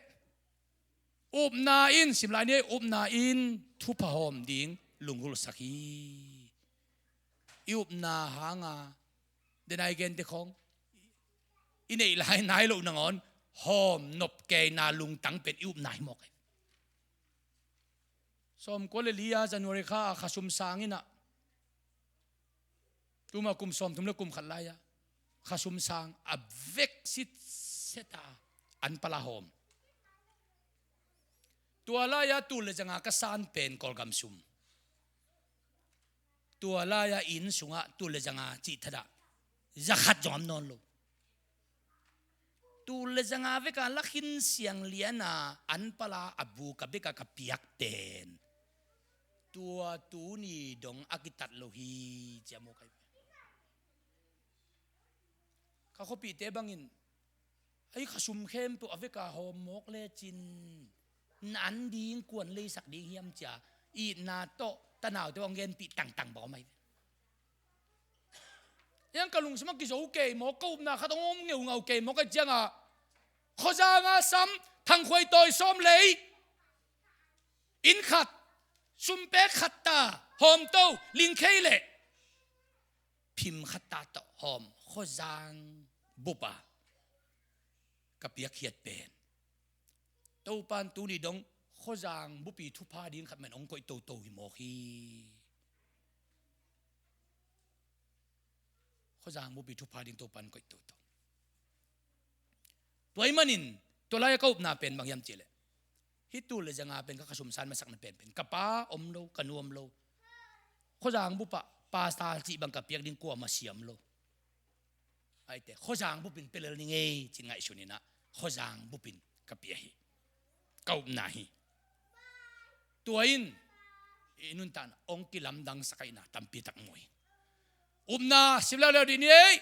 upna in, sim lai ni, upna in thupha hawm ding lunggulhsak hi. I upna hanga, den a i gente khawng, i neih lai nai loh nangawn hawm nop keina lungtang pen i upna hi mawk hi. Sawmkua le li a January kha a khasum sang in ah, tuma kum sawmthum le kum khat lai-a khasum sang a vek sitset a an pala hawm. Tua lai-a tul le zanga ka san pen Kawlgam sum. Tua lai-a inn sungah tul le zanga cih thadah zakhat zong om nawn lo. Tul le zanga veka lakhin siang liana an pala a bu ka beka ka piak pen tua tuni dong a kitat lo hi, ci a mawk ai. Ka khuapihte bangin, ai, khasum khempeuh a veka hawm mawk lecin na an ding kuan leisak ding hiam, ci a itna tawh tanaute hong genpih tangtang bawm ai. Yang ka lungsim a kizo kei mawk, ka upna khat hong om ngeungau kei mawk ai cianga, khuazanga sam thangkhuai tawi sawm lei, inn khat, sumpek khat ta, hawmto, lingkhei leh phim khat ta tawh hawm, khuazang bupa ka piakkhiat pen Topan tuni dong khuazang bupi thupha ding khat man hong koih toto hi mawk hi. Khuazang bupi thupha ding Topan koih toto. Tua ahih manin tua lai-a ka upna pen bang hiam cihleh, hih tul le zanga pen ka khasum san masakna penpen, ka pa om lo, ka nu om lo. Khuazang bupa, pastor cih bang ka piak ding kuamah siam lo. Aite, khuazang bupin pia lel ni ngei, ci-in ngaihsun in ah, khuazang bupin ka pia hi. Ka upna hi. Tua in i nuntakna hong kilamdangsak ahihna tampi tak mu hi. Upna sim leuleu dih ni ei.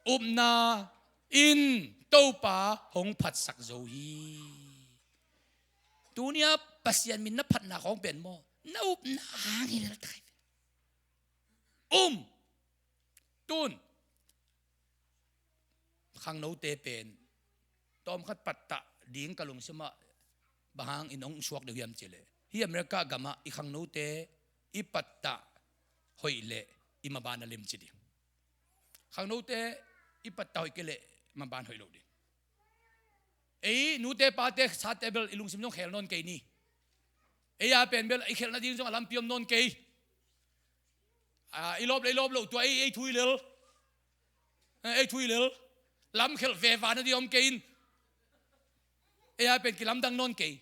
Upna in Topa hong phatsak zo hi. Tuni-a Pasian min na phatna khawng pen maw, na upna hang hi lel tai. Um. Tun khangnote pen tawmkhat pattah ding ka lungsimah bang hangin hong suak deuh hiam cihleh, hih America gamah i khangnote i pattah hoih leh i maban a limci ding. Khangnote i pattah hoih kei leh maban hoih lo ding. Ei nute pate sate bel i lungsim zong khel nawn kei ni. Ei a pen bel i khelh nading zong a lampi om nawn kei. A, i lawp le i lawp loh tua ei, ei thu i lel. Eh, ei thu i lel. Lam khelh veva nading om kei in. Ei a pen kilamdang nawn kei.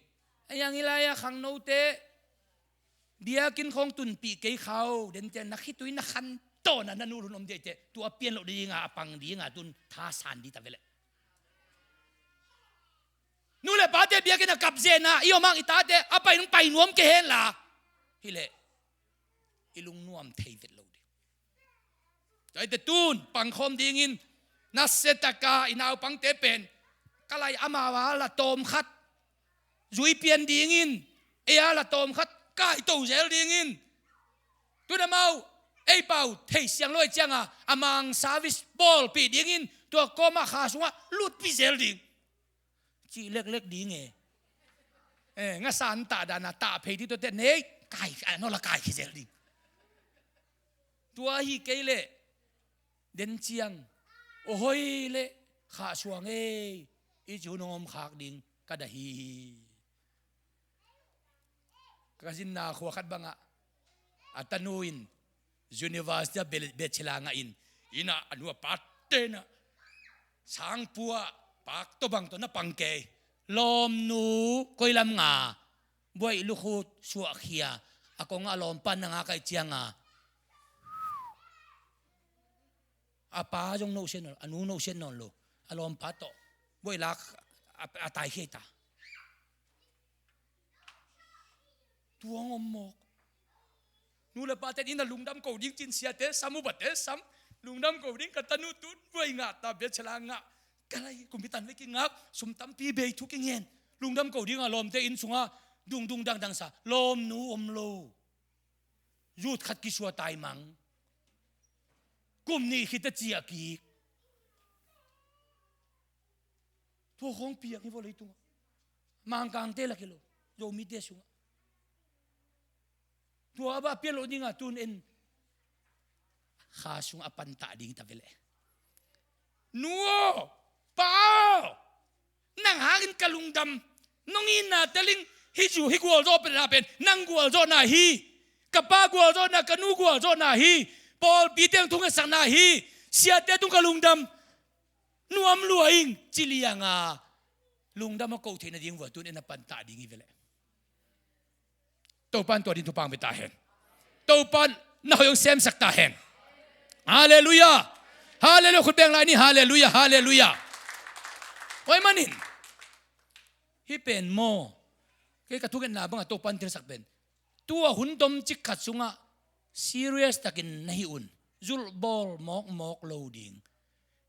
Ei ang i lai a khangnote biakinn khawng tunpih kei kha o, den ciang na khitui na khan tawn a na nul hun om dih teh, tua pian loh dinga a pang dinga tun thasan dih ta ve leh. Nu le pate biakinn a kap zen a i om ang i tate a pai nung pai nuam kei hen la. Hi leh i lungnuam thei vet lo ding. Tua hi teh tun pangkhawm dingin nasia taka i naupangte pen ka lai amau a la tawm khat zui pian dingin, ei a la tawm khat kaito zel dingin, tun amau ei pau thei siang lo ei cianga a mang service bawlpih dingin tua kawma kha sungah lutpih zel ding. Cih leklek ding e. Eh, ngasa an tah dana tah phei dih tuate nei kai, a naw la kai khi zel ding. Tua hi kei leh den ciang, o hoi leh khah suang ei, i ci hun hong om khak ding ka da hi. Ka zinna khua khat bangah a tanu in university a bel-, bachelor ngah in, ina a nu a pate na sangpua pak tawh bang tawh na pang kei. Lawmnu koi lam nga buaih lukhut suahkhia a kongah a lawmpa na nga kai cianga a pa zong nohsiat nawn lo, a nu nohsiat nawn lo, a lawmpa tawh buaih lak a, a taikhia ta. Tuang om mawk. Nu le pate in a lungdam ko ding cin siate sam, upate sam, lungdam ko ding ka tanu tun buaih ngah ta, bachelor ngah. Ka lai kumpi tan ve kingak, sum tampi bei thu kingen. Lungdam ko dinga lawmte inn sunga dungdung dangdang sa lawmnu om lo. Zut khat kisua taimang. Kum nih khit a ciah kik. Tua khawng piang hi vaw leitungah. Mangkangte lak hi lo, Zomite sungah. Tua a bah pian loh dingah tun en kha sungah a pantah ding ta ve leh. Nu aw, pa aw, nang hangin ka lungdam. Nong itna teling hi zu hi gualzawh pen a pen nang gualzawhna hi. Ka pa gualzawhna, ka nu gualzawhna hi. Pawlpi teng thungetsakna hi. Siate tung ka lungdam. Nuam lua ing ci lianga lungdam a koh theih nading vua tun en a pantah ding hi ve leh. Topan tua din thupang ve ta hen. Topan na hoih hong semsak ta hen. Halleluiah. Halleluiah. Khut beng lai ni. Halleluiah. Halleluiah. Oi manin hih pen maw, kei ka thungetna bangah Topan thilsak pen tua hun tomcik khat sungah serious takin na hih un zulhbawl mawkmawk lo ding.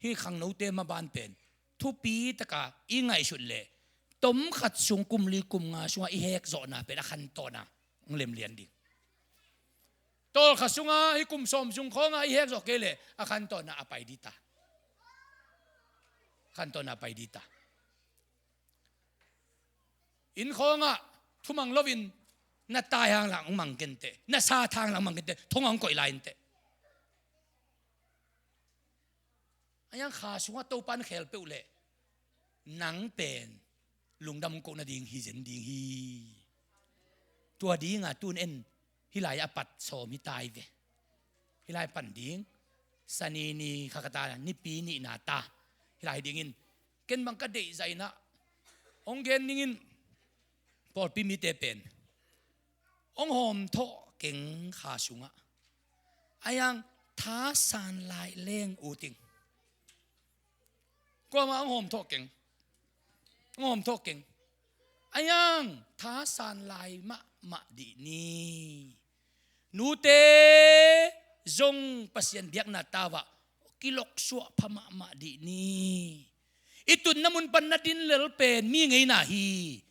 Hih khangnote maban pen thupi taka i ngaihsut leh tom khat sung, kum li kum nga sungah i hekzawhna pen a khantawnna hong lemlian ding. Tawlkhat sungah hih kum sawm sung khawngah i hekzawh kei leh a khantawnna a pai dita. Khantawnna a pai dita. Inn khawngah thumang loin na tai hang lang mang kenteh, na sat hang lang mang kenteh, thong hong koih lai inteh. A yang kha sungah Topan khel peuh leh nang pen lungdam hong koh nading hi zen ding hi. Tua dinga tun en hih lai a pat sawm hi tai ve. Hih lai pan ding Sani ni kha kata nipi nihna ta. Hih lai dingin ken bang ka deih zainah hong gen ningin pawlpi mite pen hong hawmthawh keng kha sungah. A yang thasan lai leng uting. Kuamah hong hawmthawh keng. Hong hawmthawh keng. A yang thasan lai mahmah dih ni. Nute zong Pasian biakna tawah kiloksuah pha mahmah dih ni. I tutna mun pan na din lel pen mi ngeina hi.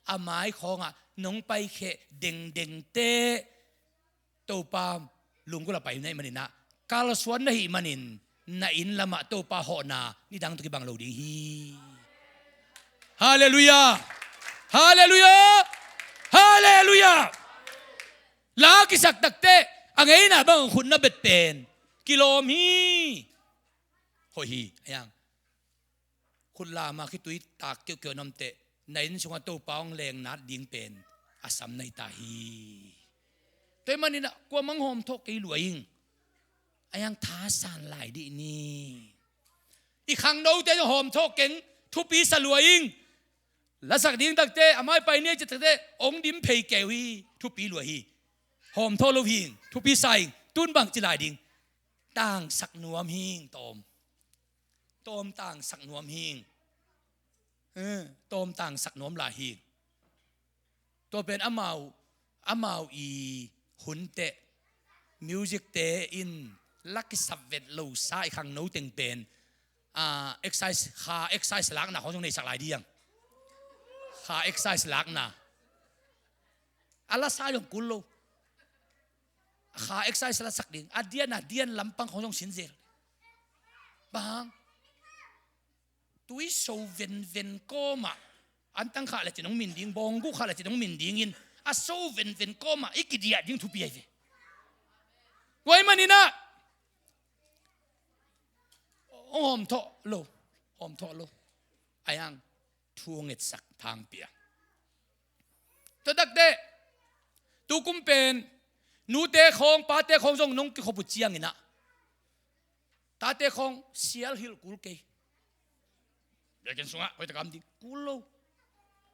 A mai khawngah nong paikheh dengdengte Topa lunggulh a pai na hih maninah kalsuan na hih manin na inn lamah Topa hawhna nidang tawh kibang lo ding hi. Halleluiah. Halleluiah. Halleluiah. La kisak takteh a ngeina bang khut na bet pen kilawm hi. Tua hi a, khut lam a khitui tak kiuhkiuh na om teh, na inn sungah Topa hong leng nat ding pen a sam na hi ta hi. Tua ahih manin ah kuamah hong hawmthawh kei lua ing. A, thasan lai dih ni. I khangnote zong hawmthawh keng, thupi sa lua ing. Lasak ding takte, a mai pai ni ci takte, hong dim phei kei uh hi, thupi lua hi. Hawmthawh lo hi ing, thupi sa ing. Tun bang ci lai ding? Tangsak nuam hi ing, tawm. Tawm tangsak nuam hi ing. Eh, tawm tangsak nuam lai hi ing. Tua pen amau, amau i hun teh, music te in la kisap vet lo sa i khangno teng pen, ah, exercise, kha exercise lakna khawng zong neisak lai ding. Kha exercise lakna. A la sa zong kul lo. Kha exercise lasak ding. A dian, a dian lampang khawng zong sin zel. Bang hang? Tui so venven kawmah, antang khah le cin hong min ding, bawngguh khah le cin hong min dingin, a so venven kawmah i kidiah ding thupi ahi ve. Tua ahih manin ah hong hawmthawh lo, hawmthawh lo. A, thu hong etsak thangpi a. Tua takte, tu kum pen, nute khawng, pate khawng zong nong kikhop uh ciangin ah, tate khawng sial hilh kul kei. Biakinn sungah hoih tak a om ding, kul lo.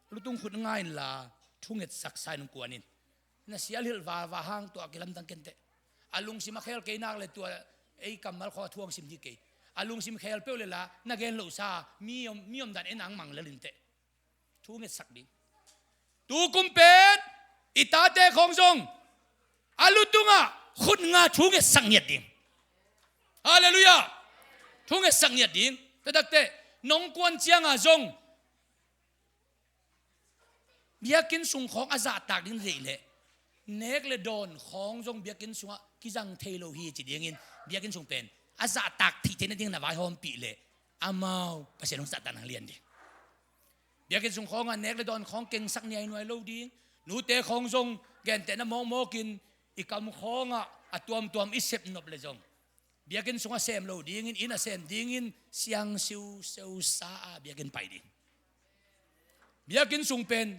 Lutung khut nga inla, thu ngetsak sa in hong kuan in. Na sial hilh vava hang tua a kilamdang ken teh. A lungsim a khel kei nak le tua ei kammal khawng a thu hong sim ding kei. A lungsim khel peuh le la, na gen loh sa, mi om, mi omdan en ang mang lel in teh. Thu ngetsak ding. Tu kum pen, i tate khawng zong, a lu tungah khut nga thu ngetsak ngiat ding. Halleluiah. Thu ngetsak ngiat ding. Tua takte, nong kuan ciangah zong, biakinn sung khawng a zahtak ding deih leh, nek le dawn khawng zong biakinn sungah kizang thei lo hi ci dingin, biakinn sung pen a zahtak theih theih nading na vaihawmpih leh, amau Pasian hong zahtak nang lian ding. Biakinn sung khawngah nek le dawn khawng kengsak niainuai lo ding. Nute khawng zong gentehna mawkmawkin i kam khawngah a tuamtuam i sep nop le zong, biakinn sungah sem lo dingin, inn a sem dingin, siang siuseu sa a biakinn pai ding. Biakinn sung pen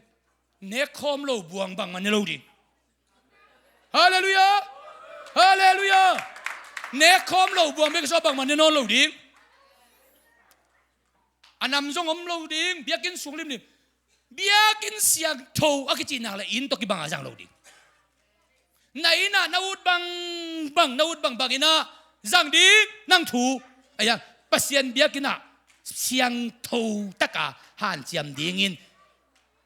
nek khawm lo buang bangmah ne lo ding. Halleluiah. Halleluiah. Nek khawm lo buang biakinn sungah bangmah ne nawn lo ding. A nam zong om lo ding, biakinn sung limlim. Biakinn siangtho a kicih nak le inn tawh kibang a zang lo ding. Na inn ah na ut bangbang, na ut bangbang in ah zang ding, nang thu. Aia, Pasian biakinn ah siangtho taka hanciam dingin,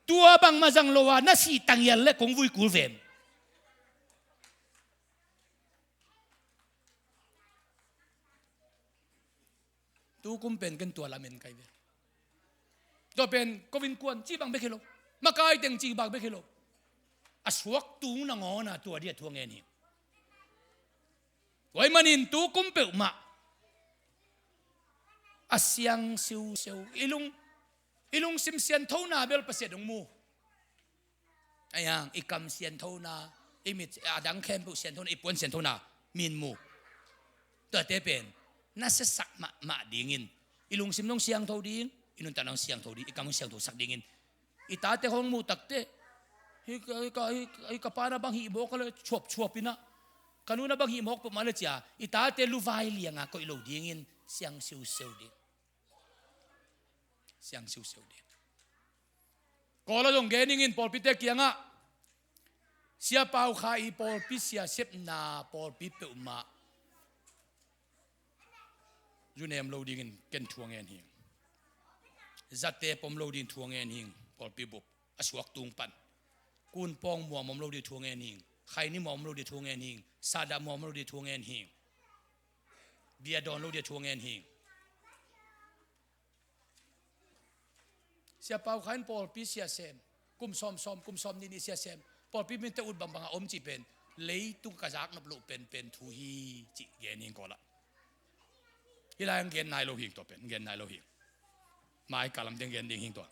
tua bangmah zang lo a na sih tangial le kong vui kul vem? Tu kum pen ken tua lamen kai ve. Tua pen ko innkuan cih bang bek hi lo, makai teng cih bang bek hi lo, a suak tung nangawn a tua dia thu a ngen hi. Tua ahih manin tu kum peuhmah a siang siuseu, i lung, i lungsim sianthona bel Pasian hong mu. Aia, i kam sianthona, i mit, a dang khempeuh sianthona, i puan sianthona min mu. Tuate pen na siasak mahmah dingin, i lungsim nong siangtho ding, i nuntak nong siangtho ding, i kam nong siangthosak dingin, i tate hong muh takte, hi ka, hi ka, hi ka, hi ka pa na bang hih mawk a le chuapchuap in ah, ka nu na bang hih mawk peuhmah le cia, i tate luvai lianga koih lo dingin siang siuseu ding. Siang siuseu ding. Kawla zong gen ning in pawlpite kiangah, Sia Pau Kha i pawlpi sia sepna pawlpi peuhmah zu nem lo dingin ken thu a ngen hing. Zate pom lo dingin thu a ngen hing, pawlpi bup a suak tung pan. Kun pawng muam om lo dingin thu a ngen hing. Khaini muam om lo dingin thu a ngen hing. Sahdah muam om lo dingin thu a ngen hing. Bia dawn lo dingin thu a ngen hing. Sia Pau Kha in pawlpi sia sem, kum sawm sawm, kum sawm nih nih sia sem, pawlpi minte ut bangbang a om cih pen leitung ka zak nop loh penpen thu hi cih gen hing kawlah. Hih lai ang gen nai lo hing tua pen, gen nai lo hing. Mai ka lam teng gen ding hing tua.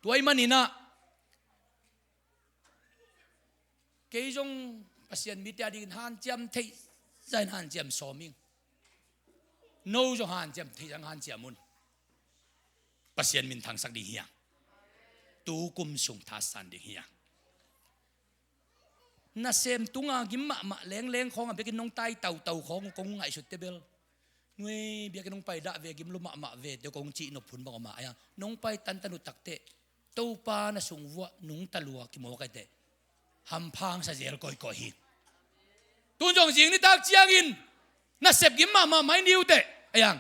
Tua ahih manin ah, kei zong Pasian mite a dingin hanciam theih zah in hanciam sawm ing. No zong hanciam, thei zong hanciam un. Pasian minthangsak ding hi hang. Tu kum sung thasan ding hi hang. Nasem tunga gim mahmah lengleng khawng a biakinn nong tai tautau khawng kong ngaihsut teh bel, nuai biakinn nong pai dah ve, gim lo mahmah ve teh kong cih nop hun bang om a, ai a nong pai tantan uh tak teh Topa na sung vuah nungta lua kimawk ai teh hampha sa zel kawikawi hi. Tun zong zing nitak ciangin nasep gim mahmah mai ni uh teh, ai a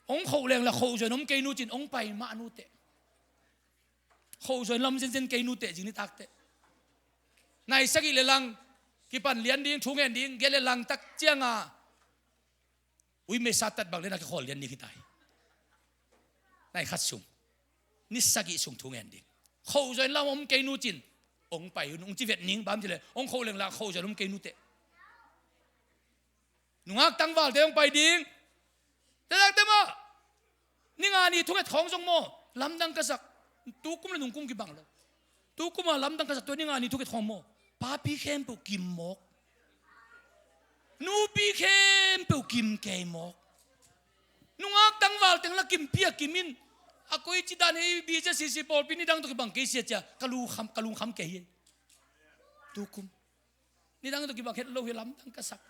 hong khoh leng la khoh zuan om kei nu cin hong pai mah nu teh, khoh zuan lam zenzen kei nu teh, zing nitak teh. Nai sagih le lang kipan lian ding, thu ngen ding, giat le lang tak cianga ui mesa tat bang le na kikhawl lian ding hi ta hi. Nai khat sung, ni sagih sung thu ngen ding. Khoh zuan lam om kei nu cin hong pai, hong ci vet ning bang ci le hong khoh leng la khoh zuan om kei nu teh. Nungak tangvalte hong pai ding. Tua tak teh maw, ni nga ni thunget khawng zong maw, lamdang ka sak. Tu kum le nung kum kibang lo. Tu kum a lamdang ka sak, tua ni nga ni thunget khawng maw, papi khempeuh kim mawk, nupi khempeuh kim kei mawk. Nungak tangval teng la kimpi a kim in, a koi ci dan hi, B J C C pawlpi ni dang tawh kibang kei sia cia ka lungkham, ka lungkham kei hi. Tu kum ni dang tawh kibang het lo hi, lamdang ka sak.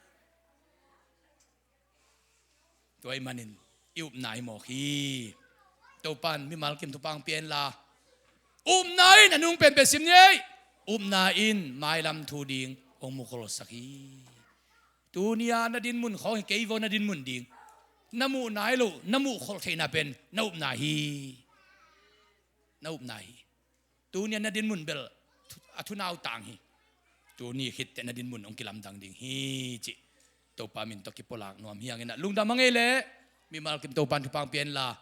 Tua ahih manin i upna hi mawk hi. Topan mimal kim thupha hong pia in la, upna in a nung penpen sim ni ei. Upna in mailam thu ding hong mukholsak hi. Tuni-a na dinmun khawng hi, kei vaw na dinmun ding. Na muh nai loh, na muhkholh theihna pen na upna hi. Na upna hi. Tuni-a na dinmun bel thu-, a thunau tang hi. Tuni khit teh na dinmun hong kilamdang ding hi cih Topa min tawh kipulak nuam hi hang in ah, lungdam a ngei leh mimal kim Topan thupha hong pia in la,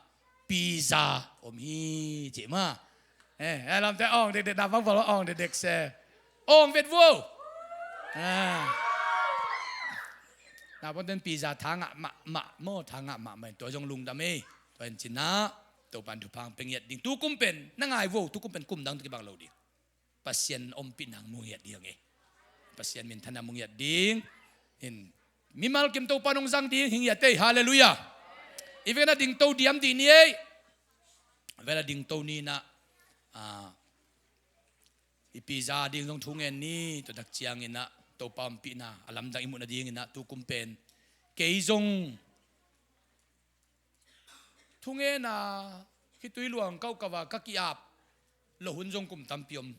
pizza om hi cih maw. Eh, eh, lamte awng dekdek, na bang bawlh awng dekdek se. Awng vet vuau. Ah. Na pawlten pizza tha ngah mahmah maw, tha ngah mahmah in, tua zong lungdam ei. Tua in cin ah Topan thupha hong pia ngiat ding. Tu kum pen na ngai vuau, tu kum pen kum dang tawh kibang lo ding. Pasian ompihna hong mu ngiat ding hang ei. Pasian minthanna hong mu ngiat ding. In, mimal kim Topa hong zang ding hi ngiat ei. Halleluiah. I vekna dingto diam dih ni ei. Vela dingto ni in ah, ah, i pizza ding zong thu ngen ni. Tua tak ciangin ah Topa ompihna a lamdang i muhna dingin ah tu kum pen kei zong thungen a khitui luang kauhkauh a ka ki-ap loh hun zong kum tampi om.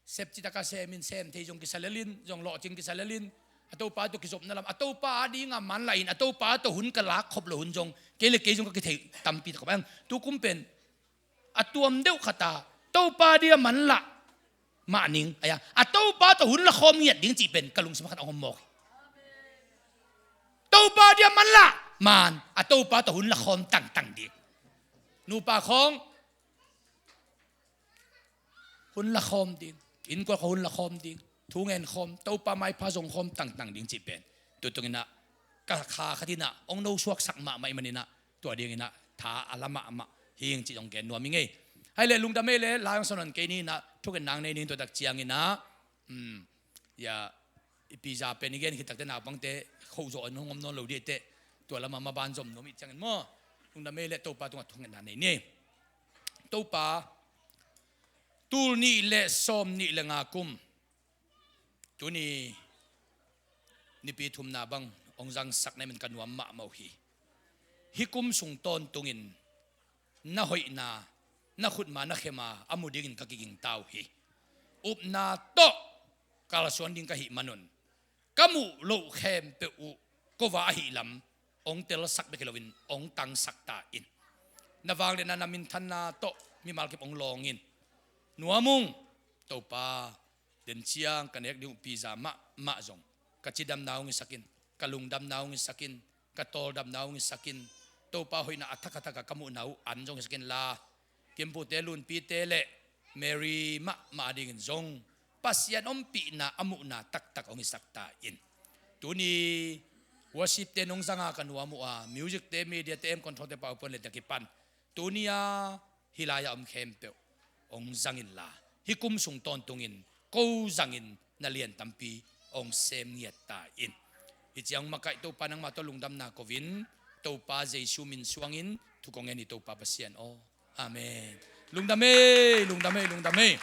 Sep citak a sem in, sem thei zong kisa lel in, zong lawhcing kisa lel in, a Topa tawh kizopna lam, a Topa a ding a manlah in, a Topa tawh hun ka lak khop loh hun zong kei le kei zong ka kithei tampi tak om. Tu kum pen a tuam deuh khat a Topa ding a manlah mah ning, ai a, a Topa tawh hun la khawm ngiat ding cih pen ka lungsim khat a hong om mawk hi. Topa ding a manlah man, a Topa tawh hun la khawm tangtang ding. Nupa khawng hun la khawm ding, innkuan khawng hun la khawm ding, thu ngen khawm, Topa maipha zong khawm tangtang ding cih pen tu tungin ah ka kha khat in ah hong nosuaksak mahmah ahih manin ah tua dingin ah tha a la mahmah hi ing cih zong gen nuam ing ei. Hai leh lungdam ei leh, la hong sanon kei ni in ah, thungetna nei ni in, tua tak ciangin ah, um, ya, i pizza pen i gen khit tak teh naupangte khoh zawh in hong om nawn lo dih teh, tua lamah maban zom nuam ih ciangin maw, lungdam ei leh Topa tungah thungetna nei ni ei. Topa, tul nih le sawm nih le nga kum, tuni Nipi thumna bang hong zangsak na hih manin ka nuam mahmah uh hi. Hih kum sung tawntungin na hoihna, na khutma, na khema a mu dingin ka kigingta uh hi. Upna tawh kalsuan ding ka hih manun, ka muh loh khempeuh uh kua ahih lam hong telsak bek hi loin hong tangsak ta in. Na vangliatna, na minthanna tawh mimal kip hong lawng in. Nuam ung, Topa, den ciang ka nek ding uh pizza mahmah zong ka cidamna hong hisak in, ka lungdamna hong hisak in, ka tawldamna hong hisak in, Topa hoihna a thak a thak a ka muhna uh an zong hisak in la, Kimpute, Lunpite le Mary mahmah dingin zong Pasian ompihna a muhna taktak hong hisak ta in. Tuni worship-te nong zang a ka nuam uh a, music-te, media-te, M control-te, PowerPoint-te kipan, tuni-a hih lai-ah om khempeuh hong zang inla, hih kum sung tawntungin ko zangin na lian tampi hong sem ngiat ta in. Hih ciang makaih Topa nangmah tawh lungdamna ko-in, Topa Jesu min suangin thu kong ngen hi Topa Pasian aw. Amen. Lungdam ei, lungdam ei, lungdam ei.